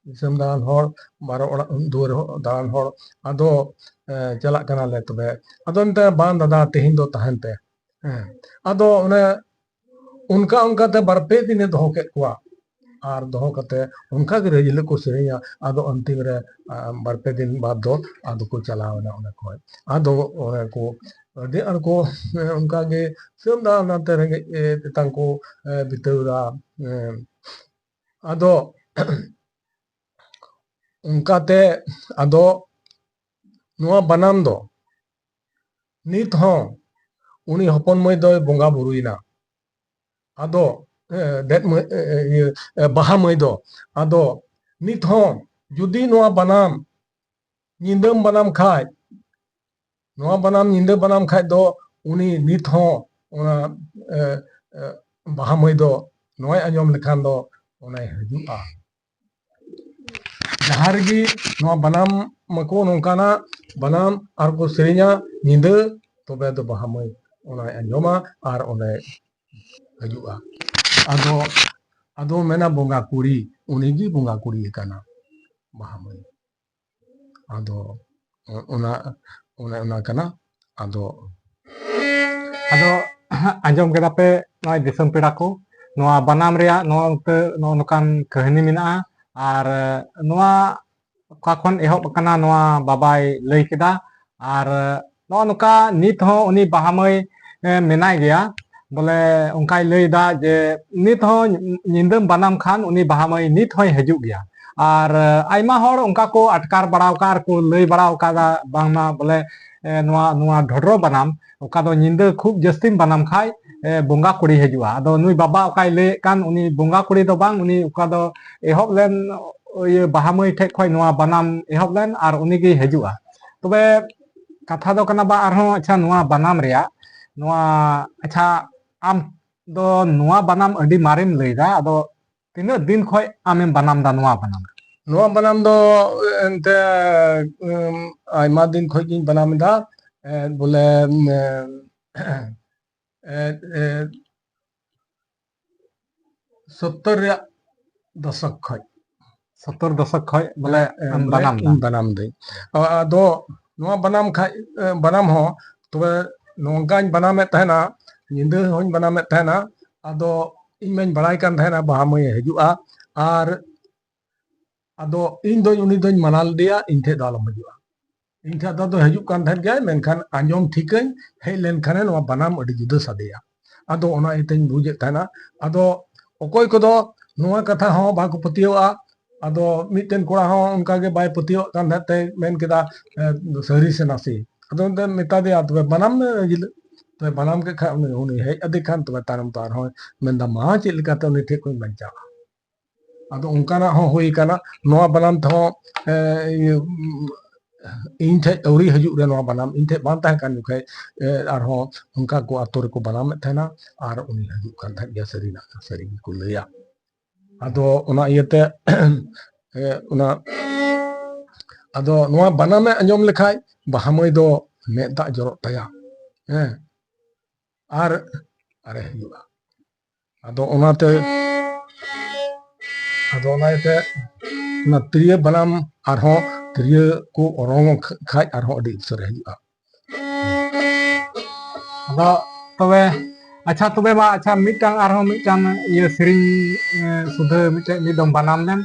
ᱫᱤᱥᱚᱢ ᱫᱟᱬᱟᱱ ᱦᱚᱲ, ᱵᱟᱨᱚ ᱚᱲᱟᱜ ᱫᱩᱣᱟᱹᱨ ᱦᱚ-, ᱫᱟᱬᱟᱱ ᱦᱚᱲ, ᱟᱫᱚ, ᱮ, ᱪᱟᱞᱟᱜ ᱠᱟᱱᱟᱞᱮ ᱛᱚᱵᱮ᱾" ᱟᱫᱚ ᱮᱱᱛᱮ, "ᱵᱟᱝ ᱫᱟᱫᱟ, ᱛᱮᱦᱮᱧ ᱫᱚ ᱛᱟᱦᱮᱱ ᱯᱮ᱾" ᱦᱮᱸ, ᱟᱫᱚ ᱚᱱᱮ ᱚᱱᱠᱟ ᱚᱱᱠᱟᱛᱮ ᱵᱟᱨ ᱯᱮ ᱫᱤᱱᱮ ᱫᱚᱦᱚ ᱠᱮᱫ ᱠᱚᱣᱟ᱾ ᱟᱨ ᱫᱚᱦᱚ ᱠᱟᱛᱮ ᱚᱱᱠᱟ ᱜᱮ ᱨᱟᱹᱡᱽ ᱦᱤᱞᱳᱜ ᱠᱚ ᱥᱮᱨᱮᱧᱟ᱾ ᱟᱫᱚ ᱚᱱᱛᱤᱢ ᱨᱮ, ᱟ, ᱵᱟᱨ ᱯᱮ ᱫᱤᱱ ᱵᱟᱫᱽ ᱫᱚ ᱟᱫᱚ ᱠᱚ ᱪᱟᱞᱟᱣ ᱮᱱᱟ ᱚᱸᱰᱮ ᱠᱷᱚᱡ᱾ ᱟᱫᱚ ᱚᱱᱮ ᱠᱚ ᱟᱹᱰᱤ ᱟᱸᱴ ᱠᱚ, ᱮ, ᱚᱱᱠᱟ ᱜᱮ ᱥᱮᱱ ᱫᱟ, ᱚᱱᱟᱛᱮ ᱨᱮᱸᱜᱮᱡ, ᱮ, ᱛᱮᱛᱟᱝ ᱠᱚ, ᱮ, ᱵᱤᱛᱟᱹᱣ ᱫᱟ᱾ ᱮ, ᱟᱫᱚ ᱚᱱᱠᱟᱛᱮ ᱟᱫᱚ ᱱᱚᱣᱟ ᱵᱟᱱᱟᱢ ᱫᱚ ᱱᱤᱛ ᱦᱚᱸ ᱩᱱᱤ ᱦᱚᱯᱚᱱ ᱢᱟᱹᱭ ᱫᱚᱭ ᱵᱚᱸᱜᱟ ᱵᱩᱨᱩᱭᱮᱱᱟ᱾ ᱟᱫᱚ ᱮ, ᱫᱮᱫ ᱢᱟᱹᱭ, ᱮ, ᱮ, ᱤᱭᱟᱹ, ᱮ, ᱵᱟᱦᱟ ᱢᱟᱹᱭ ᱫᱚ, ᱟᱫᱚ ᱱᱤᱛ ᱦᱚᱸ ᱡᱩᱫᱤ ᱱᱚᱣᱟ ᱵᱟᱱᱟᱢ ᱧᱤᱫᱟᱹᱢ ᱵᱟᱱᱟᱢ ᱠᱷᱟᱡ, ᱱᱚᱣᱟ ᱵᱟᱱᱟᱢ ᱧᱤᱫᱟᱹ ᱵᱟᱱᱟᱢ ᱠᱷᱟᱡ ᱫᱚ ᱩᱱᱤ ᱱᱤᱛ ᱦᱚᱸ ᱚᱱᱟ, ᱮ, ᱮ, ᱵᱟᱦᱟ ᱢᱟᱹᱭ ᱫᱚ ᱱᱚᱣᱟᱭ ᱟᱸᱡᱚᱢ ᱞᱮᱠᱷᱟᱱ ᱫᱚ ᱚᱱᱟᱭ ᱦᱤᱡᱩᱜᱼᱟ᱾ ᱡᱟᱦᱟᱸ ᱨᱮᱜᱮ ᱱᱚᱣᱟ ᱵᱟᱱᱟᱢ ᱢᱟᱠᱚ ᱱᱚᱝᱠᱟᱱᱟᱜ ᱵᱟᱱᱟᱢ ᱟᱨ ᱠᱚ ᱥᱮᱨᱮᱧᱟ ᱧᱤᱫᱟᱹ, ᱛᱚᱵᱮ ᱫᱚ ᱵᱟᱦᱟ ᱢᱟᱹᱭ ᱚᱱᱟᱭ ᱟᱸᱡᱚᱢᱟ ᱟᱨ ᱚᱸᱰᱮ ᱦᱤᱡᱩᱜᱼᱟ᱾ ᱟᱫᱚ, ᱟᱫᱚ ᱢᱮᱱᱟ ᱵᱚᱸᱜᱟ ᱠᱩᱲᱤ, ᱩᱱᱤᱜᱮ ᱵᱚᱸᱜᱟ ᱠᱩᱲᱤ ᱠᱟᱱᱟ ᱵᱟᱦᱟ ᱢᱟᱹᱭ᱾ ᱟᱫᱚ ᱚᱱᱟ, ᱚᱱᱮ ᱚᱱᱟ ᱠᱟᱱᱟ᱾ ᱟᱫᱚ, ᱟᱫᱚ ᱟᱸᱡᱚᱢ ᱠᱮᱫᱟ ᱯᱮ ᱱᱚᱜᱼᱚᱭ ᱫᱤᱥᱚᱢ ᱯᱮᱲᱟ ᱠᱚ, ᱱᱚᱣᱟ ᱵᱟᱱᱟᱢ ᱨᱮᱭᱟᱜ ᱱᱚᱣᱟ ᱩᱛᱟᱹᱨ ᱱᱚᱜᱼᱚ ᱱᱚᱝᱠᱟᱱ ᱠᱟᱹᱦᱱᱤ ᱢᱮᱱᱟᱜᱼᱟ᱾ ᱟᱨ ᱱᱚᱣᱟ ᱚᱠᱟ ᱠᱷᱚᱱ ᱮᱦᱚᱵ ᱟᱠᱟᱱᱟ ᱱᱚᱣᱟ ᱵᱟᱵᱟᱭ ᱞᱟᱹᱭ ᱠᱮᱫᱟ᱾ ᱟᱨ ᱱᱚᱜᱼᱚ ᱱᱚᱝᱠᱟ ᱱᱤᱛ ᱦᱚᱸ ᱩᱱᱤ ᱵᱟᱦᱟ ᱢᱟᱹᱭ, ᱮ, ᱢᱮᱱᱟᱭ ᱜᱮᱭᱟ᱾ ᱵᱚᱞᱮ ᱚᱱᱠᱟᱭ ᱞᱟᱹᱭ ᱮᱫᱟ ᱡᱮ ᱱᱤᱛ ᱦᱚᱸ ᱧᱤᱫᱟᱹᱢ ᱵᱟᱱᱟᱢ ᱠᱷᱟᱱ ᱩᱱᱤ ᱵᱟᱦᱟ ᱢᱟᱹᱭ ᱱᱤᱛ ᱦᱚᱸᱭ ᱦᱤᱡᱩᱜ ᱜᱮᱭᱟ᱾ ᱟᱨ, ᱮ, ᱟᱭᱢᱟ ᱦᱚᱲ ᱚᱱᱠᱟ ᱠᱚ ᱟᱴᱠᱟᱨ ᱵᱟᱲᱟ ᱟᱠᱟᱫ ᱟᱨ ᱠᱚ ᱞᱟᱹᱭ ᱵᱟᱲᱟ ᱟᱠᱟᱫᱟ ᱵᱟᱝᱢᱟ ᱵᱚᱞᱮ, ᱮ, ᱱᱚᱣᱟ, ᱱᱚᱣᱟ ᱰᱷᱚᱰᱨᱚ ᱵᱟᱱᱟᱢ ᱚᱠᱟ ᱫᱚ ᱧᱤᱫᱟᱹ ᱠᱷᱩᱵ ᱡᱟᱹᱥᱛᱤᱢ ᱵᱟᱱᱟᱢ ᱠᱷᱟᱡ, ᱮ, ᱵᱚᱸᱜᱟ ᱠᱩᱲᱤ ᱦᱤᱡᱩᱜᱼᱟ᱾ ᱟᱫᱚ ᱱᱩᱭ ᱵᱟᱵᱟ ᱚᱠᱟᱭ ᱞᱟᱹᱭᱮᱫ ᱠᱟᱱ ᱩᱱᱤ ᱵᱚᱸᱜᱟ ᱠᱩᱲᱤ ᱫᱚ ᱵᱟᱝ, ᱩᱱᱤ ᱚᱠᱟ ᱫᱚ ᱮᱦᱚᱵ ᱞᱮᱱ ᱤᱭᱟᱹ ᱵᱟᱦᱟ ᱢᱟᱹᱭ ᱴᱷᱮᱡ ᱠᱷᱚᱡ ᱱᱚᱣᱟ ᱵᱟᱱᱟᱢ ᱮᱦᱚᱵ ᱞᱮᱱ ᱟᱨ ᱩᱱᱤᱜᱮᱭ ᱦᱤᱡᱩᱜᱼᱟ᱾ ᱛᱚᱵᱮ ᱠᱟᱛᱷᱟ ᱫᱚ ᱠᱟᱱᱟ ᱵᱟ ᱟᱨᱦᱚᱸ, ᱟᱪᱪᱷᱟ, ᱱᱚᱣᱟ ᱵᱟᱱᱟᱢ ᱨᱮᱭᱟᱜ ᱱᱚᱣᱟ, ᱟᱪᱪᱷᱟ, ᱟᱢ ᱫᱚ ᱱᱚᱣᱟ ᱵᱟᱱᱟᱢ ᱟᱹᱰᱤ ᱢᱟᱨᱮᱢ ᱞᱟᱹᱭᱫᱟ, ᱟᱫᱚ ᱛᱤᱱᱟᱹᱜ ᱫᱤᱱ ᱠᱷᱚᱡ ᱟᱢᱮᱢ ᱵᱟᱱᱟᱢ ᱫᱟ ᱱᱚᱣᱟ ᱵᱟᱱᱟᱢ? ᱱᱚᱣᱟ ᱵᱟᱱᱟᱢ ᱫᱚ ᱮᱱᱛᱮ, ᱩᱢ, ᱟᱭᱢᱟ ᱫᱤᱱ ᱠᱷᱚᱡ ᱜᱤᱧ ᱵᱟᱱᱟᱢ ᱮᱫᱟ᱾ ᱮ, ᱵᱚᱞᱮ, ᱮ, ᱮ, ᱮ, ᱥᱚᱛᱛᱚᱨ ᱨᱮᱭᱟᱜ ᱫᱚᱥᱚᱠ ᱠᱷᱚᱡ᱾ ᱥᱚᱛᱛᱚᱨ ᱫᱚᱥᱚᱠ ᱠᱷᱚᱡ ᱵᱚᱞᱮ ᱦᱮᱸ, ᱟᱢ ᱵᱚᱞᱮ ᱵᱟᱱᱟᱢ ᱫᱟ? ᱤᱧ ᱵᱟᱱᱟᱢ ᱫᱟᱹᱧ᱾ ᱟ-, ᱟᱫᱚ ᱱᱚᱣᱟ ᱵᱟᱱᱟᱢ ᱠᱷᱟᱡ, ᱮ, ᱵᱟᱱᱟᱢ ᱦᱚᱸ ᱛᱚᱵᱮ ᱱᱚᱝᱠᱟᱧ ᱵᱟᱱᱟᱢᱮᱫ ᱛᱟᱦᱮᱱᱟ, ᱧᱤᱫᱟᱹ ᱦᱚᱸᱧ ᱵᱟᱱᱟᱢᱮᱫ ᱛᱟᱦᱮᱱᱟ᱾ ᱟᱫᱚ ᱤᱧ ᱢᱟᱧ ᱵᱟᱲᱟᱭ ᱠᱟᱱ ᱛᱟᱦᱮᱱᱟ ᱵᱟᱦᱟ ᱢᱟᱹᱭᱮ ᱦᱤᱡᱩᱜᱼᱟ, ᱟᱨ ᱟᱫᱚ ᱤᱧ ᱫᱚᱧ, ᱩᱱᱤ ᱫᱚᱧ ᱢᱟᱱᱟ ᱞᱮᱫᱮᱭᱟ, ᱤᱧ ᱴᱷᱮᱡ ᱫᱚ ᱟᱞᱚᱢ ᱦᱤᱡᱩᱜᱼᱟ᱾ ᱤᱧ ᱴᱷᱮᱡ ᱫᱚ, ᱫᱚ ᱦᱤᱡᱩᱜ ᱠᱟᱱ ᱛᱟᱦᱮᱸᱫ ᱜᱮᱭᱟᱭ, ᱢᱮᱱᱠᱷᱟᱱ ᱟᱸᱡᱚᱢ ᱴᱷᱤᱠᱟᱹᱧ, ᱦᱮᱡ ᱞᱮᱱᱠᱷᱟᱱᱮ ᱱᱚᱣᱟ ᱵᱟᱱᱟᱢ ᱟᱹᱰᱤ ᱡᱩᱫᱟᱹ ᱥᱟᱰᱮᱭᱟ᱾ ᱟᱫᱚ ᱚᱱᱟ ᱤᱭᱟᱹᱛᱮᱧ ᱵᱩᱡᱮᱫ ᱛᱟᱦᱮᱱᱟ᱾ ᱟᱫᱚ ᱚᱠᱚᱭ ᱠᱚᱫᱚ ᱱᱚᱣᱟ ᱠᱟᱛᱷᱟ ᱦᱚᱸ ᱵᱟᱠᱚ ᱯᱟᱹᱛᱭᱟᱹᱣᱟᱜᱼᱟ᱾ ᱟᱫᱚ ᱢᱤᱫᱴᱮᱱ ᱠᱚᱲᱟ ᱦᱚᱸ ᱚᱱᱠᱟ ᱜᱮ ᱵᱟᱭ ᱯᱟᱹᱛᱭᱟᱹᱣᱟᱜ ᱠᱟᱱ ᱛᱟᱦᱮᱸᱫ ᱛᱮ ᱢᱮᱱ ᱠᱮᱫᱟ, "ᱮ, ᱥᱟᱹᱨᱤ ᱥᱮ ᱱᱟᱥᱮ?" ᱟᱫᱚ ᱚᱱᱛᱮ ᱢᱮᱛᱟ ᱫᱮᱭᱟ, "ᱛᱚᱵᱮ ᱵᱟᱱᱟᱢ ᱢᱮ ᱡᱤᱞ-, ᱛᱚᱵᱮ ᱵᱟᱱᱟᱢ ᱠᱮᱫ ᱠᱷᱟᱱ ᱩᱱᱤ, ᱩᱱᱤ ᱦᱮᱡ ᱟᱫᱮ ᱠᱷᱟᱱ ᱛᱚᱵᱮ ᱛᱟᱭᱱᱚᱢ ᱛᱮ ᱟᱨᱦᱚᱸ ᱢᱮᱱᱫᱟ, ᱢᱟ ᱪᱮᱫ ᱞᱮᱠᱟᱛᱮ ᱩᱱᱤ ᱴᱷᱮᱡ ᱠᱷᱚᱱ ᱵᱟᱧᱪᱟᱜᱼᱟ᱾ ᱟᱫᱚ ᱚᱱᱠᱟᱱᱟᱜ ᱦᱚᱸ ᱦᱩᱭ ᱠᱟᱱᱟ᱾ ᱱᱚᱣᱟ ᱵᱟᱱᱟᱢ ᱛᱮᱦᱚᱸ, ᱮ, ᱤᱭᱟᱹ, ᱤᱧ ᱴᱷᱮᱡ ᱟᱹᱣᱨᱤ ᱦᱤᱡᱩᱜ ᱨᱮ ᱱᱚᱣᱟ ᱵᱟᱱᱟᱢ ᱤᱧ ᱴᱷᱮᱡ ᱵᱟᱝ ᱛᱟᱦᱮᱸ ᱠᱟᱱ ᱡᱚᱠᱷᱮᱡ, ᱮ, ᱟᱨᱦᱚᱸ ᱚᱱᱠᱟ ᱠᱚ ᱟᱛᱳ ᱨᱮᱠᱚ ᱵᱟᱱᱟᱢᱮᱫ ᱛᱟᱦᱮᱱᱟ ᱟᱨ ᱩᱱᱤ ᱦᱤᱡᱩᱜ ᱠᱟᱱ ᱛᱟᱦᱮᱸᱫ ᱜᱮᱭᱟ, ᱥᱟᱹᱨᱤᱱᱟᱜ ᱥᱟᱹᱨᱤ ᱜᱮᱠᱚ ᱞᱟᱹᱭᱟ᱾ ᱟᱫᱚ ᱚᱱᱟ ᱤᱭᱟᱹᱛᱮ, ᱮ, ᱚᱱᱟ, ᱟᱫᱚ ᱱᱚᱣᱟ ᱵᱟᱱᱟᱢᱮ ᱟᱸᱡᱚᱢ ᱞᱮᱠᱷᱟᱡ ᱵᱟᱦᱟ ᱢᱟᱹᱭ ᱫᱚ ᱢᱮᱫ ᱫᱟᱜ ᱡᱚᱨᱚᱜ ᱛᱟᱭᱟ, ᱦᱮᱸ, ᱟᱨ ᱟᱨᱮ ᱦᱩᱭᱩᱜᱼᱟ᱾ ᱟᱫᱚ ᱚᱱᱟᱛᱮ, ᱟᱫᱚ ᱚᱱᱟ ᱤᱭᱟᱹᱛᱮ ᱚᱱᱟ ᱛᱤᱨᱭᱳ ᱵᱟᱱᱟᱢ ᱟᱨᱦᱚᱸ ᱛᱤᱨᱭᱳ ᱠᱚ ᱚᱨᱚᱝ ᱠᱷᱟᱡ ᱟᱨᱦᱚᱸ ᱟᱹᱰᱤ ᱩᱥᱟᱹᱨᱟ ᱦᱩᱭᱩᱜᱼᱟ᱾ ᱟᱫᱚ ᱛᱚᱵᱮ, ᱟᱪᱪᱷᱟ, ᱛᱚᱵᱮ ᱢᱟ, ᱟᱪᱪᱷᱟ, ᱢᱤᱫᱴᱟᱝ, ᱟᱨᱦᱚᱸ ᱢᱤᱫᱴᱟᱝ ᱤᱭᱟᱹ ᱥᱮᱨᱮᱧ, ᱮ, ᱥᱩᱫᱷᱟᱹ ᱢᱤᱫᱴᱮᱡ, ᱢᱤᱫ ᱫᱚᱢ ᱵᱟᱱᱟᱢ ᱞᱮᱢ,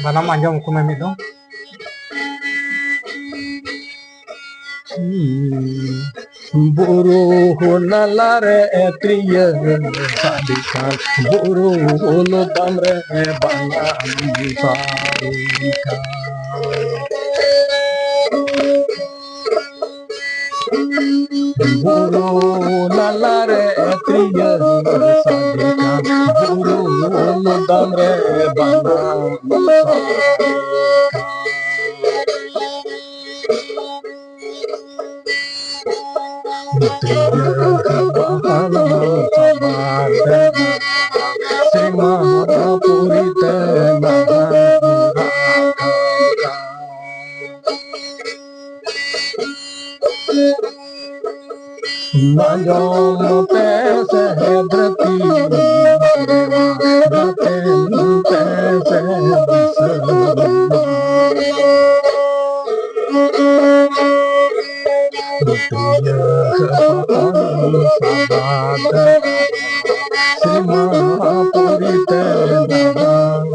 ᱵᱟᱱᱟᱢ ᱟᱸᱡᱚᱢ ᱟᱠᱚ ᱢᱮ ᱢᱤᱫ ᱫᱚᱢ᱾ ᱵᱩᱨᱩ ᱱᱟᱞᱟ ᱨᱮ ᱛᱤᱨᱭᱟᱹ ᱥᱟᱰᱮ ᱠᱟᱱ, ᱵᱩᱨᱩ ᱞᱚᱫᱟᱢ ᱨᱮ ᱵᱟᱱᱟᱢ ᱥᱟᱰᱮ ᱠᱟᱱ᱾ ᱵᱩᱨᱩ ᱱᱟᱞᱟ ᱨᱮ ᱛᱤᱨᱭᱟᱹ ᱥᱟᱰᱮ ᱠᱟᱱ, ᱵᱩᱨᱩ ᱞᱚᱫᱟᱢ ᱨᱮ ᱵᱟᱱᱟᱢ ᱥᱟᱰᱮ ᱠᱟᱱ᱾ ᱛᱤᱨᱭᱟᱹ ᱵᱟᱱᱟᱢ ᱥᱟᱵᱟᱫ ᱥᱮᱨᱢᱟ ᱯᱩᱨᱤ ᱛᱮ ᱱᱟᱦᱟᱜ ᱟᱸᱡᱚᱢ ᱯᱮ ᱥᱮ ᱫᱷᱟᱹᱨᱛᱤ, ᱜᱟᱛᱮ ᱯᱮ ᱥᱮ ᱫᱤᱥᱚᱢ᱾ ᱛᱤᱨᱭᱟᱹ ᱥᱟᱵᱟᱫ ᱥᱮᱨᱢᱟ ᱯᱩᱨᱤ ᱛᱮ ᱱᱟᱦᱟᱜ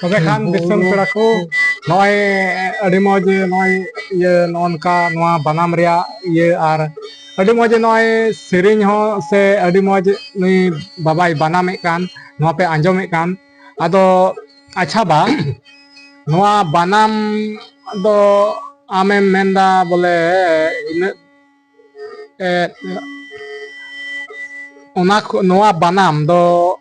ᱛᱚᱵᱮ ᱠᱷᱟᱱ ᱫᱤᱥᱚᱢ ᱯᱮᱲᱟ ᱠᱚ, ᱱᱚᱜᱼᱚᱭ ᱟᱹᱰᱤ ᱢᱚᱡᱽ, ᱱᱚᱜᱼᱚᱭ ᱤᱭᱟᱹ ᱱᱚᱜᱼᱚ ᱱᱚᱝᱠᱟ ᱱᱚᱣᱟ ᱵᱟᱱᱟᱢ ᱨᱮᱭᱟᱜ ᱤᱭᱟᱹ, ᱟᱨ ᱟᱹᱰᱤ ᱢᱚᱡᱽ ᱱᱚᱜᱼᱚᱭ ᱥᱮᱨᱮᱧ ᱦᱚᱸ ᱥᱮ ᱟᱹᱰᱤ ᱢᱚᱡᱽ ᱱᱩᱭ ᱵᱟᱵᱟᱭ ᱵᱟᱱᱟᱢᱮᱫ ᱠᱟᱱ, ᱱᱚᱣᱟ ᱯᱮ ᱟᱸᱡᱚᱢᱮᱫ ᱠᱟᱱ᱾ ᱟᱫᱚ ᱟᱪᱪᱷᱟ ᱵᱟ, ᱱᱚᱣᱟ ᱵᱟᱱᱟᱢ ᱫᱚ ᱟᱢᱮᱢ ᱢᱮᱱᱫᱟ ᱵᱚᱞᱮ ᱤᱱᱟᱹᱜ ᱮ, ᱚᱱᱟ ᱠᱷᱚ-, ᱱᱚᱣᱟ ᱵᱟᱱᱟᱢ ᱫᱚ